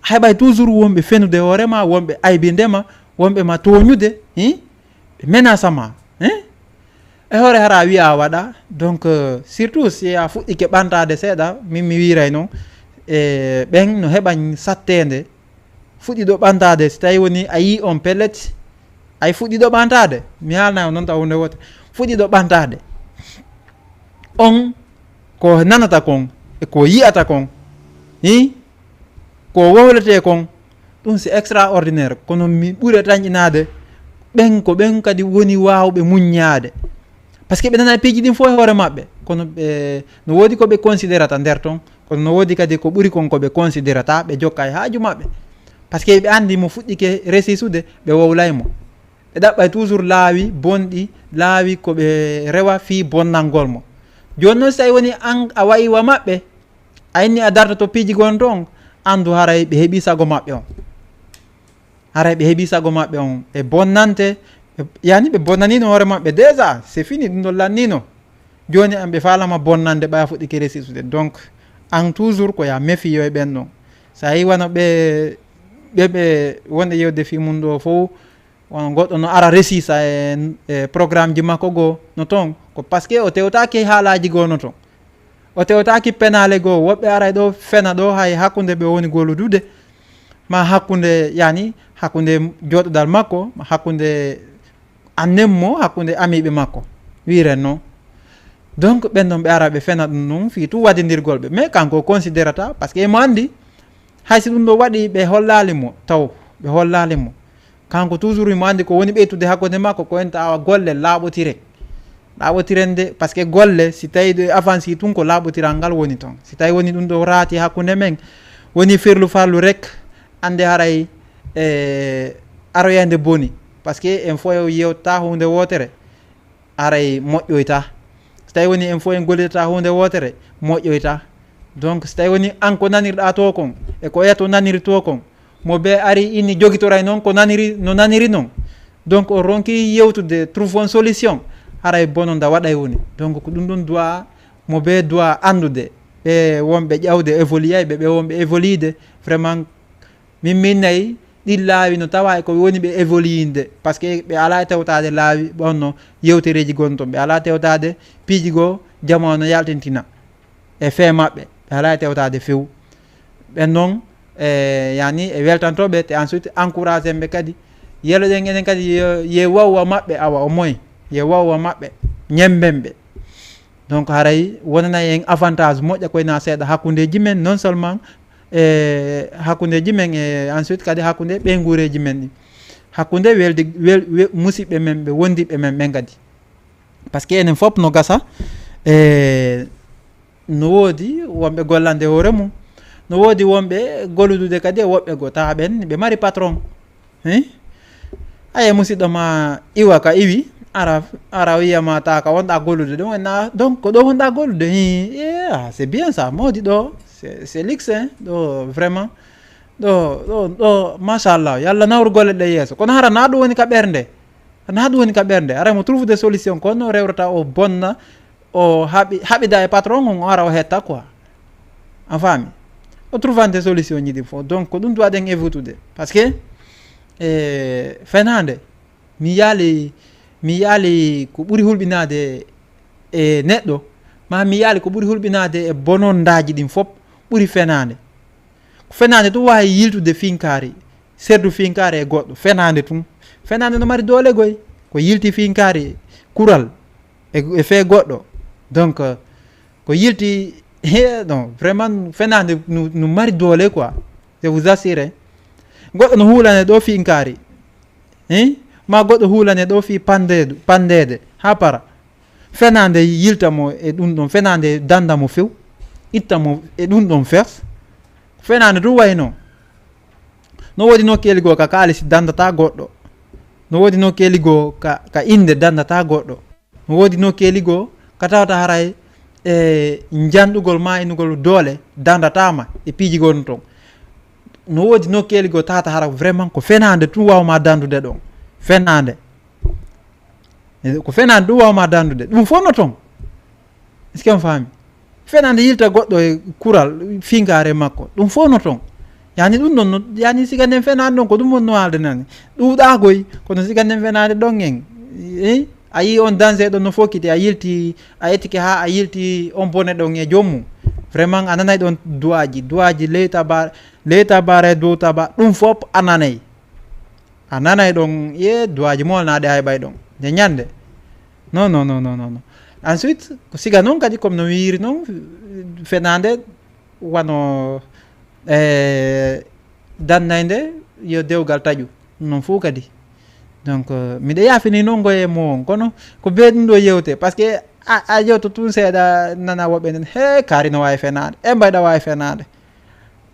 A heɓay toujours wonɓe fenude hoore ma, wonɓe aybinde ma, wonɓe ma tooñude, hi? Ɓe menace ma, hi? E hoore hara a wiya a waɗa. Donc, euh, surtout si a fuɗɗike ɓantaade seeɗa, min mi wiiray noon, e ɓen no heɓa satteende, fuɗɗiɗo ɓantaade, si tawi woni a yii on pellet, ay fuɗɗiɗo ɓantaade, mi haalna on noon taw huunde woote, fuɗɗiɗo ɓantaade. On ko nanata kon e ko yi'ata kon, hi ko wowletee kon, ɗum c'est extraordinaire. Kono mi ɓuri tanƴinaade ɓen ko ɓen kadi woni waawɓe muññaade. Parce que ɓe nana piiji ɗin fof e hoore maɓɓe, kono ɓe no woodi ko ɓe considerata nder ton, kono no woodi kadi ko ɓuri kon ko ɓe considerata, ɓe jokka e haaju maɓɓe. Parce que ɓe anndi mo fuɗɗike resisude, ɓe wowlay mo. Ɓe ɗaɓɓay toujours laawi bonɗi, laawi ko ɓe rewa fii bonnangol mo. Jooni noon, si tawi woni an a wayi wa maɓɓe, a inni a dartoto piiji gon ton, anndu haray ɓe heɓi sago maɓɓe on. Haray ɓe heɓi sago maɓɓe on. Ɓe bonnante, ɓe- yani ɓe bonnanino hoore maɓɓe déjà, c'est fini, ɗum ɗon lannino. Jooni an ɓe faalama bonnande ɓaya fuɗɗike resisude. Donc, an toujours ko ya mefiyo e ɓen ɗon. Sa yi wano ɓe, ɓe, ɓe wonde yewde fii mum ɗo fof, wano goɗɗo no ara resisa e, e programme ji makko goo no ton, ko parce que o tewtaaki e haalaaji goo no ton. O tewtaaki penaale goo, woɓɓe aray ɗo fena ɗo hay hakkunde ɓe woni golludude, ma hakkunde, yani, hakkunde jooɗodal makko, ma hakkunde annen mo, hakkunde amiiɓe makko. Wiren non. Donc, ɓen ɗon ɓe ara ɓe fena ɗum ɗum fii tu waddindirgol ɓe. Mais kanko o considerata, parce que emo anndi, hay si ɗum ɗo waɗi ɓe hollaali mo, taw ɓe hollaali mo. Kanko toujours imo anndi ko woni ɓeytude hakkunde makko, ko en tawa golle laaɓotiren. Laaɓotiren de, parce que golle, si tawi ɗo e avansi tun ko laaɓotiral ngal woni ton. Si tawi woni ɗum ɗo raati hakkunde men, woni firlu farlu rek, annde haray e aroyande boni. Parce que en fof yewta huunde wootere, aray moƴƴoyta. Si tawi woni en fof en gollidata huunde wootere, moƴƴoyta. Donc, si tawi woni an ko nanirɗa to kon, e ko oya to naniri to kon, mo be ari inni jogitoray noon ko naniri, no naniri noon. Donc, o ronki yewtude, trouve on solution, haray bononda waɗay woni. Donc, ko ɗum ɗum doit, mo be doit anndude. Ɓe wonɓe ƴawde évolué, ɓe, ɓe wonɓe évolué, vraiment, min, min nayi, ɗin laawi no tawa e ko woni ɓe évoluinde, parce que ɓe alaa e tewtaade laawi ɓonno yewtereeji gon ton, ɓe alaa tewtaade piiji goo jamaanu no yaltintina e fee maɓɓe, ɓe alaa e tewtaade few. Ɓen noon, e, yani, e weltantooɓe, te ensuite encouragé ɓe kadi. Yeloɗen enen kadi yo, ye wawwa maɓɓe, awa, au moins, ye wawwa maɓɓe, ñemben ɓe. Donc, haray wonanay en avantage moƴƴa koye na seeɗa hakkundeeji men, non seulement e hakkundeeji men, e ensuite kadi hakkunde ɓeynguureeji men ɗi, hakkunde welde, wel-, we-, musiɓɓe men ɓe, wondiɓɓe men ɓen kadi. Parce que enen fof no gasa, e, no woodi wonɓe gollande hoore mum, no woodi wonɓe golludude kadi e woɓɓe goo, tawa ɓen ɓe mari patron. Hein? Aye, musidɗo ma iwa ka iwi, ara, ara wiya ma ta ka wonɗa gollude ɗum, na, donc ko ɗo wonɗa gollude, hi, eh, ah, c'est bien ça, mawdi ɗo, c'est, c'est luxe, hein, ɗo, vraiment, ɗo, ɗo, ɗo, machallah, yalla nawru golle ɗe yeeso. Kono hara na ɗum woni ka ɓernde, na ɗum woni ka ɓernde, ara mo trouve des solutions, kono rewrata o bonna, o haɓi, haɓida e patron on, o ara o hetta quoi. A faami? O trouvante solution ji ɗin fof. Donc, ko ɗum duwaɗen évitude. Parce que, e, fenaande, mi yaali, mi yaali ko ɓuri hulɓinaade e neɗɗo, ma mi yaali ko ɓuri hulɓinaade e bonondaaji ɗin fof ɓuri fenaande. Ko fenaande ɗum waawi yiltude finkaari, serdu finkaari e goɗɗo, fenaande tun. Fenaande no mari doole goy. Ko yilti finkaari kural e, e fee goɗɗo. Donc, euh, ko yilti, he, non, vraiment, fenaande no, no mari doole quoi. Je vous assure, hein. Goɗɗo no huulane ɗo finkaari. Hein? Ma goɗɗo huulane ɗo fii pandeedu, pandeede, haa para. Fenaande yilta mo e ɗum ɗon, fenaande danda mo few, itta mo e ɗum ɗon fes. Fenaande ɗum wayno. No woodi nokkeeli goo ka kaalisi dandata goɗɗo. No woodi nokkeeli goo ka, ka innde dandata goɗɗo. No woodi nokkeeli goo ka tawata haray e njanɗugol ma innugol doole dandata ma e piiji gon ton. No woodi nokkeeli goo tawata hara vraiment ko fenaande tun waawma dandude ɗon. Fenaande. E ko fenaande ɗum waawma dandude. Ɗum fof no ton. Est-ce que on faami? Fenaande yilta goɗɗo e kural finkaare makko. Ɗum fof no ton. Yani ɗum ɗon, no, yani siga nden fenaande ɗon ko ɗum woni no haalde nani. Ɗuuɗa koy, kono siga nden fenaande ɗon en. Eh? A yii on danger ɗon no fokkiti, a yilti, a ettike haa a yilti on bone ɗon e joom mum. Vraiment, a nanay ɗon duwaaji, duwaaji ley taba, ley tabara e dow taba, ɗum fof a nanay. A nanay ɗon, ye duwaaji molnaaɗe hay ɓay ɗon. Nde ñande. Non, non, non, non, non, non. Ensuite, ko siga noon kadi, comme no wiiri noon, fenaande wano, e, dannayde yo dewgal taƴu. Noon fof kadi. Donc, euh, miɗa yaafini noon ngoye mo on, kono ko bee ɗum ɗo yewte, parce que a, a yewto tun seeɗa nana woɓɓe nden, "He, kaari no waawi fenaande, e mbayɗa waawi fenaande."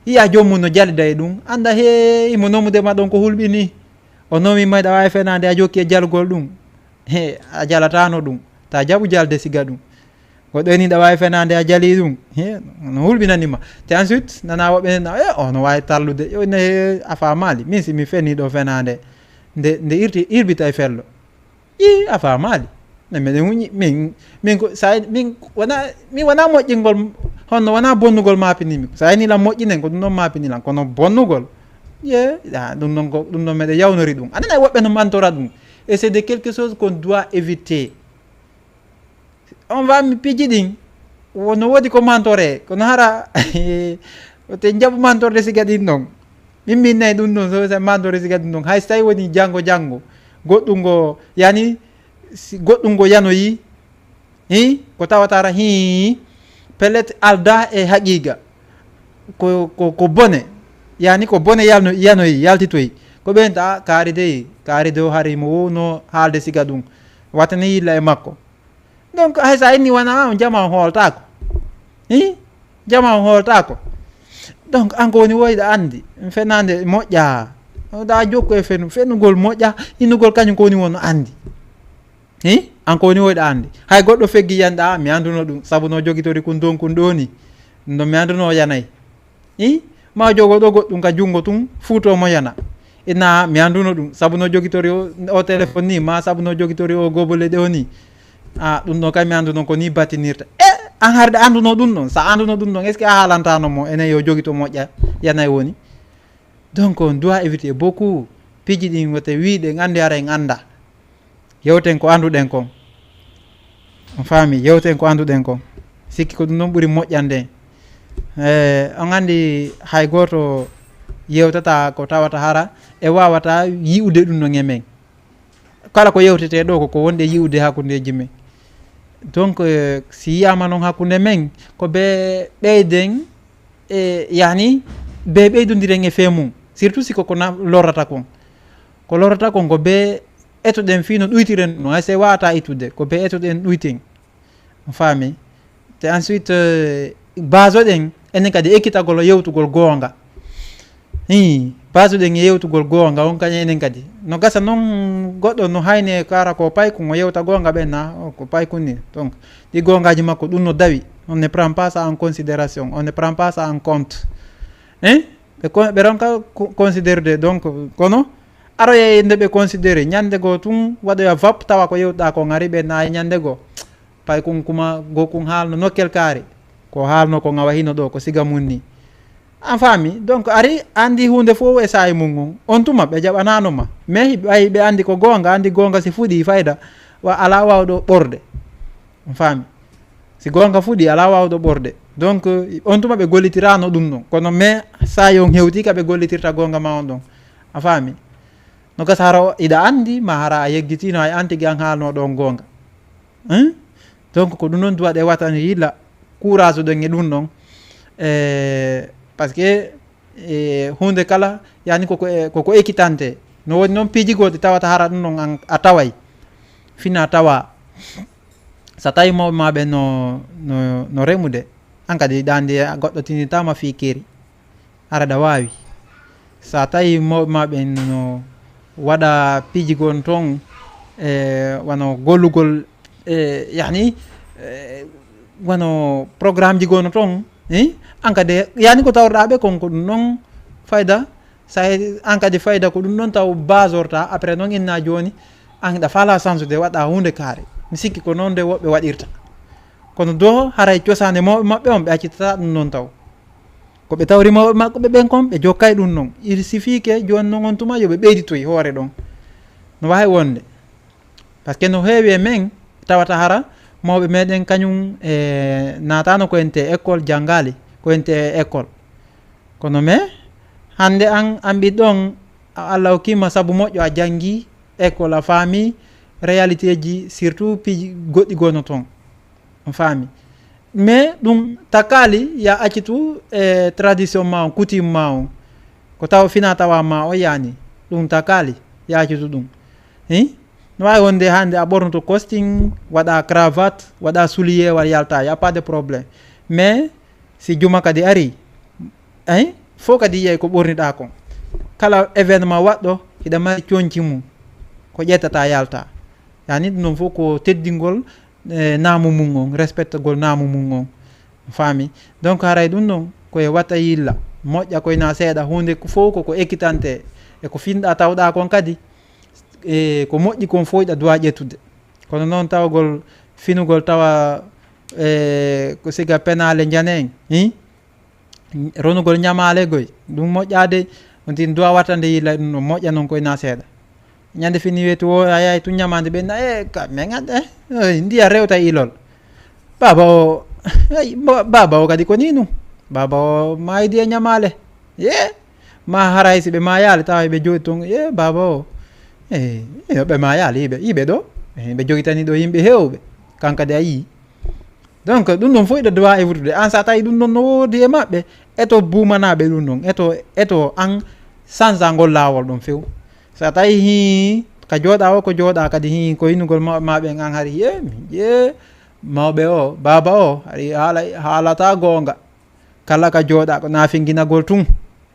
Yiya joom mum no jalida e ɗum, annda, "He, imo nomude ma ɗon ko hulɓini." O nomi mayɗa waawi fenaande, a jokki e jalugol ɗum. He, a jalatano ɗum. Ta jaɓu jalde siga ɗum. Goɗɗo eni ɗa waawi fenaande, a jali ɗum. He, no hulɓinani ma. Te ensuite, nana woɓɓe nen, "E, o no waawi tallude." Yo ne, a faamaali. Min si mi feni ɗo fenaande, nde, nde irti, irbita e fello. I, a faamaali. Ne meɗen huñi, min, min ko, sa, min wona, min wona moƴƴingol, honno wona bonnugol maapinimi. Sa ini lan moƴƴinen, ko ɗum ɗon maapini lan. Kono bonnugol, ye, ah, ɗum ɗon ko, ɗum ɗon meɗen yawnori ɗum. Aɗa nana woɓɓe no mantora ɗum. Et c'est de quelque chose qu'on doit éviter. On va mi piiji ɗin, wo-, no woodi ko mantore, kono hara, te jaɓu mantorde siga ɗin ɗon. Min min nayi ɗum ɗon, so, so mantorde siga ɗum ɗon. Hay so tawi woni janngo, janngo, goɗɗum ngo, yani, si goɗɗum ngo yanoyi, hi, ko tawata hara, hi, pellet alda e haqiqa. Ko, ko, ko bone. Yani ko bone yalno, yanoyi, yaltitoyi. Ko ɓen ta, kaari dey, kaari dey o hari mo wowno haalde siga ɗum. Watani yilla e makko. Donc, hay so a inni wona on, jama on hooltaako. Hi? Jama on hooltaako. Donc, an ko woni woyɗa anndi, fenaande moƴƴa. Ɗa jokku e fenu, fenugol moƴƴa, innugol kañum ko woni won anndi. Hi? An ko woni woyɗa anndi. Hay goɗɗo feggi yanɗa, "Mi annduno ɗum, sabu no jogitori kun don kun ɗoni." Ɗum ɗon mi annduno yanay. I? Ma jogo ɗo goɗɗum ka junngo tun, fuuto mo yana. Ina mi annduno ɗum, sabu no jogitori o, o téléphone ni, ma sabu no jogitori o gobole ɗo ni. A, ɗum ɗo kay mi annduno ko ni battinirta. E, an harde annduno ɗum ɗon, sa annduno ɗum ɗon, est-ce que a haalantano mo enen yo jogito moƴƴa, yana e woni? Donc, on doit éviter beaucoup. Piiji ɗin wote wiide, en anndi hara en annda. Yewten ko annduɗen kon. On faami, yewten ko annduɗen kon. Sikki ko ɗum ɗon ɓuri moƴƴande. Eh, on anndi hay gooto yewtata ko tawata hara e waawata yi'ude ɗum ɗon e men. Kala ko yewtetee ɗo ko ko wonde yi'ude hakkundeeji men. Donc, eh, si yi'aama noon hakkunde men, ko be ɓeyden e, yani, be ɓeydondiren e fee mum. Surtout si ko ko na-, lorrata kon. Ko lorrata kon ko be etoɗen fii no ɗuytiren ɗum. Hay se wawata ittude, ko be etoɗen ɗuyten. On faami? Te ensuite, eh, baasoɗen enen kadi ekkitagol e yewtugol goonga. Hii, baasoɗen e yewtugol goonga on kañum enen kadi. No gasa noon goɗɗo no hayne kara ko paykun o yewta goonga ɓen na, o ko paykun ni. Donc, ɗi goongaaji makko ɗum no dawi. On ne prend pas ça en considération. On ne prend pas ça en compte. Hein? Ɓe ko-, ɓe ronka co-, considérude. Donc, kono, aroya e nde ɓe considéré, ñande goo tun, waɗoya vap, tawa ko yewtuɗaa ko ngari ɓe nayi ñande goo. Pay kun kuma, go kun haalno nokkel kaari. Ko haalno ko ngawa hino ɗo, ko siga mun ni. An faami? Donc, ari andi huunde fof e saa'i mun ngun. On tuma ɓe jaɓanaano ma. Mais ɓay ɓe andi ko goonga, andi goonga si fuɗi fayda, wa alaa waawɗo ɓorde. On faami? Si goonga fuɗi, alaa waawɗo ɓorde. Donc, on tuma ɓe gollitiraano ɗum ɗon. Kono mais saa'i on hewti ka ɓe gollitirta goonga ma on ɗon. A faami? No gasa hara o, iɗa andi, ma hara a yeggitino, ay an tigi an haalno ɗon goonga. Hein? Donc, ko ɗum ɗon duwaɗe watani yilla, courage ɗon e ɗum ɗon. Eh, parce que, eh, huunde kala, yani koko e-, koko ekkitante. No woni noon piiji goɗɗi tawata hara ɗum ɗon an, a taway. Fina tawa. Sa tawi mawɓe ma ɓe no, no, no remude, an kadi ɗa andi a goɗɗo tinitama fii keeri. Hara ɗa waawi. Sa tawi mawɓe ma ɓen no waɗa piiji gon ton, e, wano gollugol, e, yani, e, wano programme ji gon ton, eh? An kadi, yani ko tawruɗa ɓe kon ko ɗum non fayda, sa he-, an kadi fayda ko ɗum non taw basorta, après non inna joni, an ɗa fala chance de waɗa hunde kaare. Mi sikki ko non de woɓɓe waɗirta. Kono do haray cosande mawɓe maɓɓe on ɓe accitata ɗum non taw. Ko ɓe tawri mawɓe maɓɓe ɓen kon, ɓe jokkay ɗum non. Il suffit que jooni non on tuma yo ɓe ɓeyditoy hoore ɗon. No wawi wonde. Par ce que no heewi e men tawata hara mawɓe meɗen kañum e naatano ko ente école janngaali, ko ente école. Kono mais hannde an, an ɓiɗɗo on, a-, Allah hokkima sabu moƴƴo, a janngi école, a faami réalité ji, surtout piiji goɗɗi gonno toon. On faami? Mais ɗum takkaali ya accitu e tradition ma on, coutume ma on. Ko taw fina tawa ma o yani. Ɗum takkaali ya accitu ɗum. Hi? No waawi wonde hannde a ɓornoto costume, waɗa cravate, waɗa soulier, wa yalta, y a pas de problème. Mais si juma kadi ari, hein? Fof kadi yiyay ko ɓorniɗa kon. Kala événement waɗɗo, hiɗa mari coñci mum. Ko ƴettata yalta. Yani ɗum ɗon fof ko teddingol, eh, naamu mum on, respectagol naamu mum on. Faami? Donc haray ɗum ɗon ko e wata yilla. Moƴƴa koy na seeɗa, huunde ko fof ko ko ekkitante. E ko finɗa tawɗa kon kadi, e ko moƴƴi kon fof hiɗa duwa ƴettude. Kono noon tawgol finugol tawa, e ko siga penaale njane en, hi? Ronugol ñamaale goy, ɗum moƴƴaade, on tin duwa wattande yilla ɗum ɗon moƴƴa noon koy na seeɗa. Ñande fini wetu o, a yahay tun ñamaande ɓe na, e, ka, men ande, e, ndiya rewta ilol. Baaba o, ay, mo-, baaba o kadi ko ni ɗum. Baaba o maaydi e ñamaale. Ye, ma haray si ɓe maayaali tawa ɓe jooɗi ton, ye, baaba o. E, e, ɓe maayaali, yiɓe, yiɓe ɗo. E, ɓe jogitani ɗo yimɓe heewɓe. Kan kadi a yii. Donc, ɗum ɗon fof hiɗa duwa e wutude. An sa tawi ɗum ɗon no woodi e maɓɓe, eto buumanaɓe ɗum ɗon. Eto, eto an sanza ngol laawol ɗon few. Sa tawi hi ka jooɗa o, ko jooɗa kadi hi ko innugol ma-, maɓɓe an hari, ye, mi, ye, mawɓe o, baaba o, hari haala, haalata goonga. Kala ka jooɗa ko naafinginagol tun.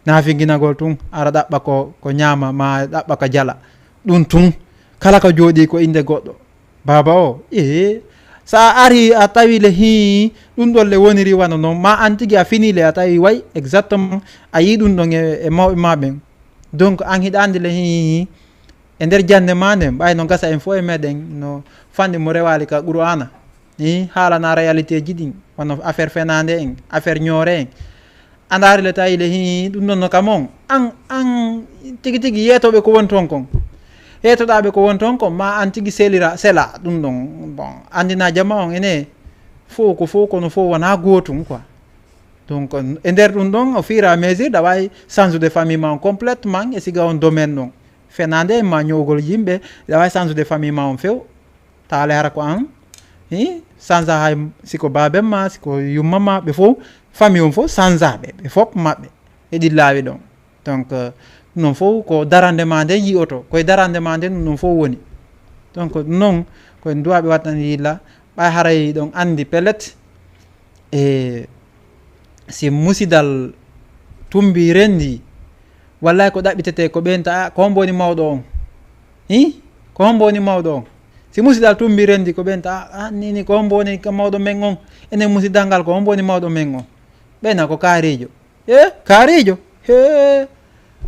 Naafinginagol tun, ara ɗaɓɓa ko, ko ñaama, ma ɗaɓɓa ka jala. Ɗum tun, kala ka jooɗi ko innde goɗɗo. Baaba o, ee, sa ari a tawi le hii, ɗum ɗon le woniri wano noon, ma an tigi a fini le a tawi way exactement, a yii ɗum ɗon e, e mawɓe ma ɓen. Donc, an hiɗa anndi le hii, e nder jannde ma nden, ɓay no gasa en fof e meɗen, no fanɗi mo rewaali ka Qur'aana. Ni haalana réalité ji ɗin, wano affaire fenaande en, affaire ñoore en. A ndaari le tawi le hii, ɗum ɗon no kam on. An, an, tigi tigi yeetooɓe ko woni toon kon. Yeetoɗaaɓe ko woni toon kon, ma an tigi selira, sela ɗum ɗon. Bon, anndina jama on ene, fof ko fof kono fof wonaa gootum quoi. Donc, e nder ɗum ɗon, au fur et à mesure, ɗa waawi change de famille ma on complètement, e siga on domaine ɗon. Fenaande ma ñoogol yimɓe, ɗa waawi change de famille ma on few. Taale hara ko an, hi, change hay, siko baaben ma, siko yumma ma, ɓe fof, famille on fof, change ɓe, ɓe fof maɓɓe, e ɗi laawi ɗon. Donc, euh, ɗum ɗon fof ko darande ma nden yi'oto, koye darande ma nden ɗum ɗon fof woni. Donc, ɗum noon, ko en duwaaɓe wattani yilla, ɓay haray ɗon anndi pellet, e si musidal tumbi rendi, wallay ko ɗaɓɓitete ko ɓen ta, "A, ko hombo woni mawɗo on? Hi? Ko hombo woni mawɗo on?" Si musidal tumbi rendi ko ɓen ta, "A, a, ni, ni, ko hombo woni ka mawɗo men on? Enen musidal ngal ko hombo woni mawɗo men on?" Ɓen na ko kaarijo. "E, kaarijo? He."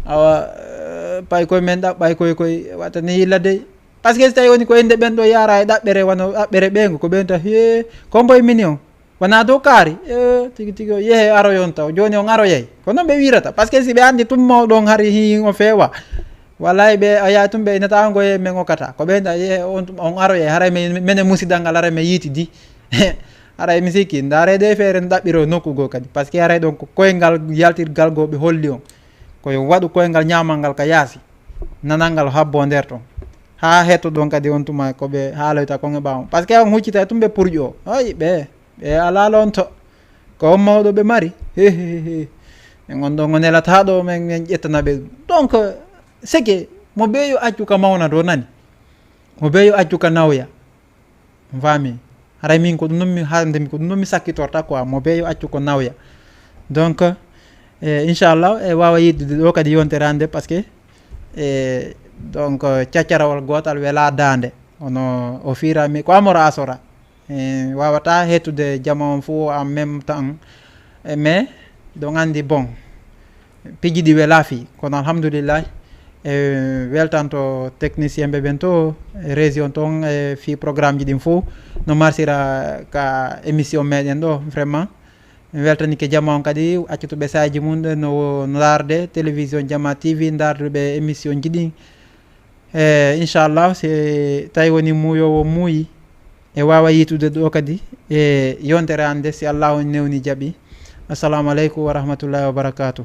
Awa, eh, pay koye men ɗaɓɓay koye koye wattani yilla dey. Parce que si tawi woni ko innde ɓen ɗo yara e ɗaɓɓere wano ɗaɓɓere ɓeengo ko ɓen ta, "He, ko hombo e mini on?" Wona dow kaari, eh, tigi tigi o yehe aroyon taw. Jooni on aroyay. Ko noon ɓe wirata. Parce que si ɓe anndi tum mawɗo on hari hi o feewa. Wallay ɓe a yaha tum ɓe inata on goye men okkata. Ko ɓe nda yehe on tum on aroyay. Haray men, menen musidal ngal haray men yiiti di. Haray mi sikki. Ndaare ɗe feere no ɗaɓɓiro nokku goo kadi. Parce que haray ɗon ko koyngal yaltirgal goo ɓe holli on. Ko yo waɗu koyngal ñaamal ngal ka yaasi. Nanal ngal habbo nder ton. Haa hetto ɗon kadi on tuma ko ɓe haaloyta kon e ɓaawo. Parce que on huccita tum ɓe purƴo. Ay, ɓe. Ɓe alaa lonto. Ko on mawɗo ɓe mari. He, he, he, he. En on ɗon, on nelataa ɗo, men, men ƴettana ɓe. Donc, c'est que mo beeyo accu ka mawna ɗo nani. Mo beeyo accu ka nawya. On faami? Haray min ko ɗum ɗon mi haalde mi, ko ɗum ɗon mi sakkitorta quoi. Mo beeyo accu ko nawya. Donc, eh, inchallah, e waawa yiddude ɗo kadi yontere hannde, parce que, eh, donc, caccarawol gootal welaa daande. Ono o fiira mi, ko amora asora. E, wawata hettude jama on fof en même temps. E, mais, ɗon anndi, bon, piji ɗi welaa fii, kono alhamdulillah, e, weltanto technicien ɓe ɓen to, e, région ton, e, fii programme ji ɗin fof, no marsira ka émission meɗen ɗo, vraiment. Mi weltanike jama on kadi, accutuɓe saaji mum ɗe no, no ndaarde, télévision Jama T V, ndaarduɓe émission ji ɗin. E, inchallah, si tawi woni muuyowo muuyi, e waawa yiitude ɗo kadi, e yontere hannde, si Allahu newni jaɓi. Assalamu aleykum wa rahmatullahi wa barakatuh.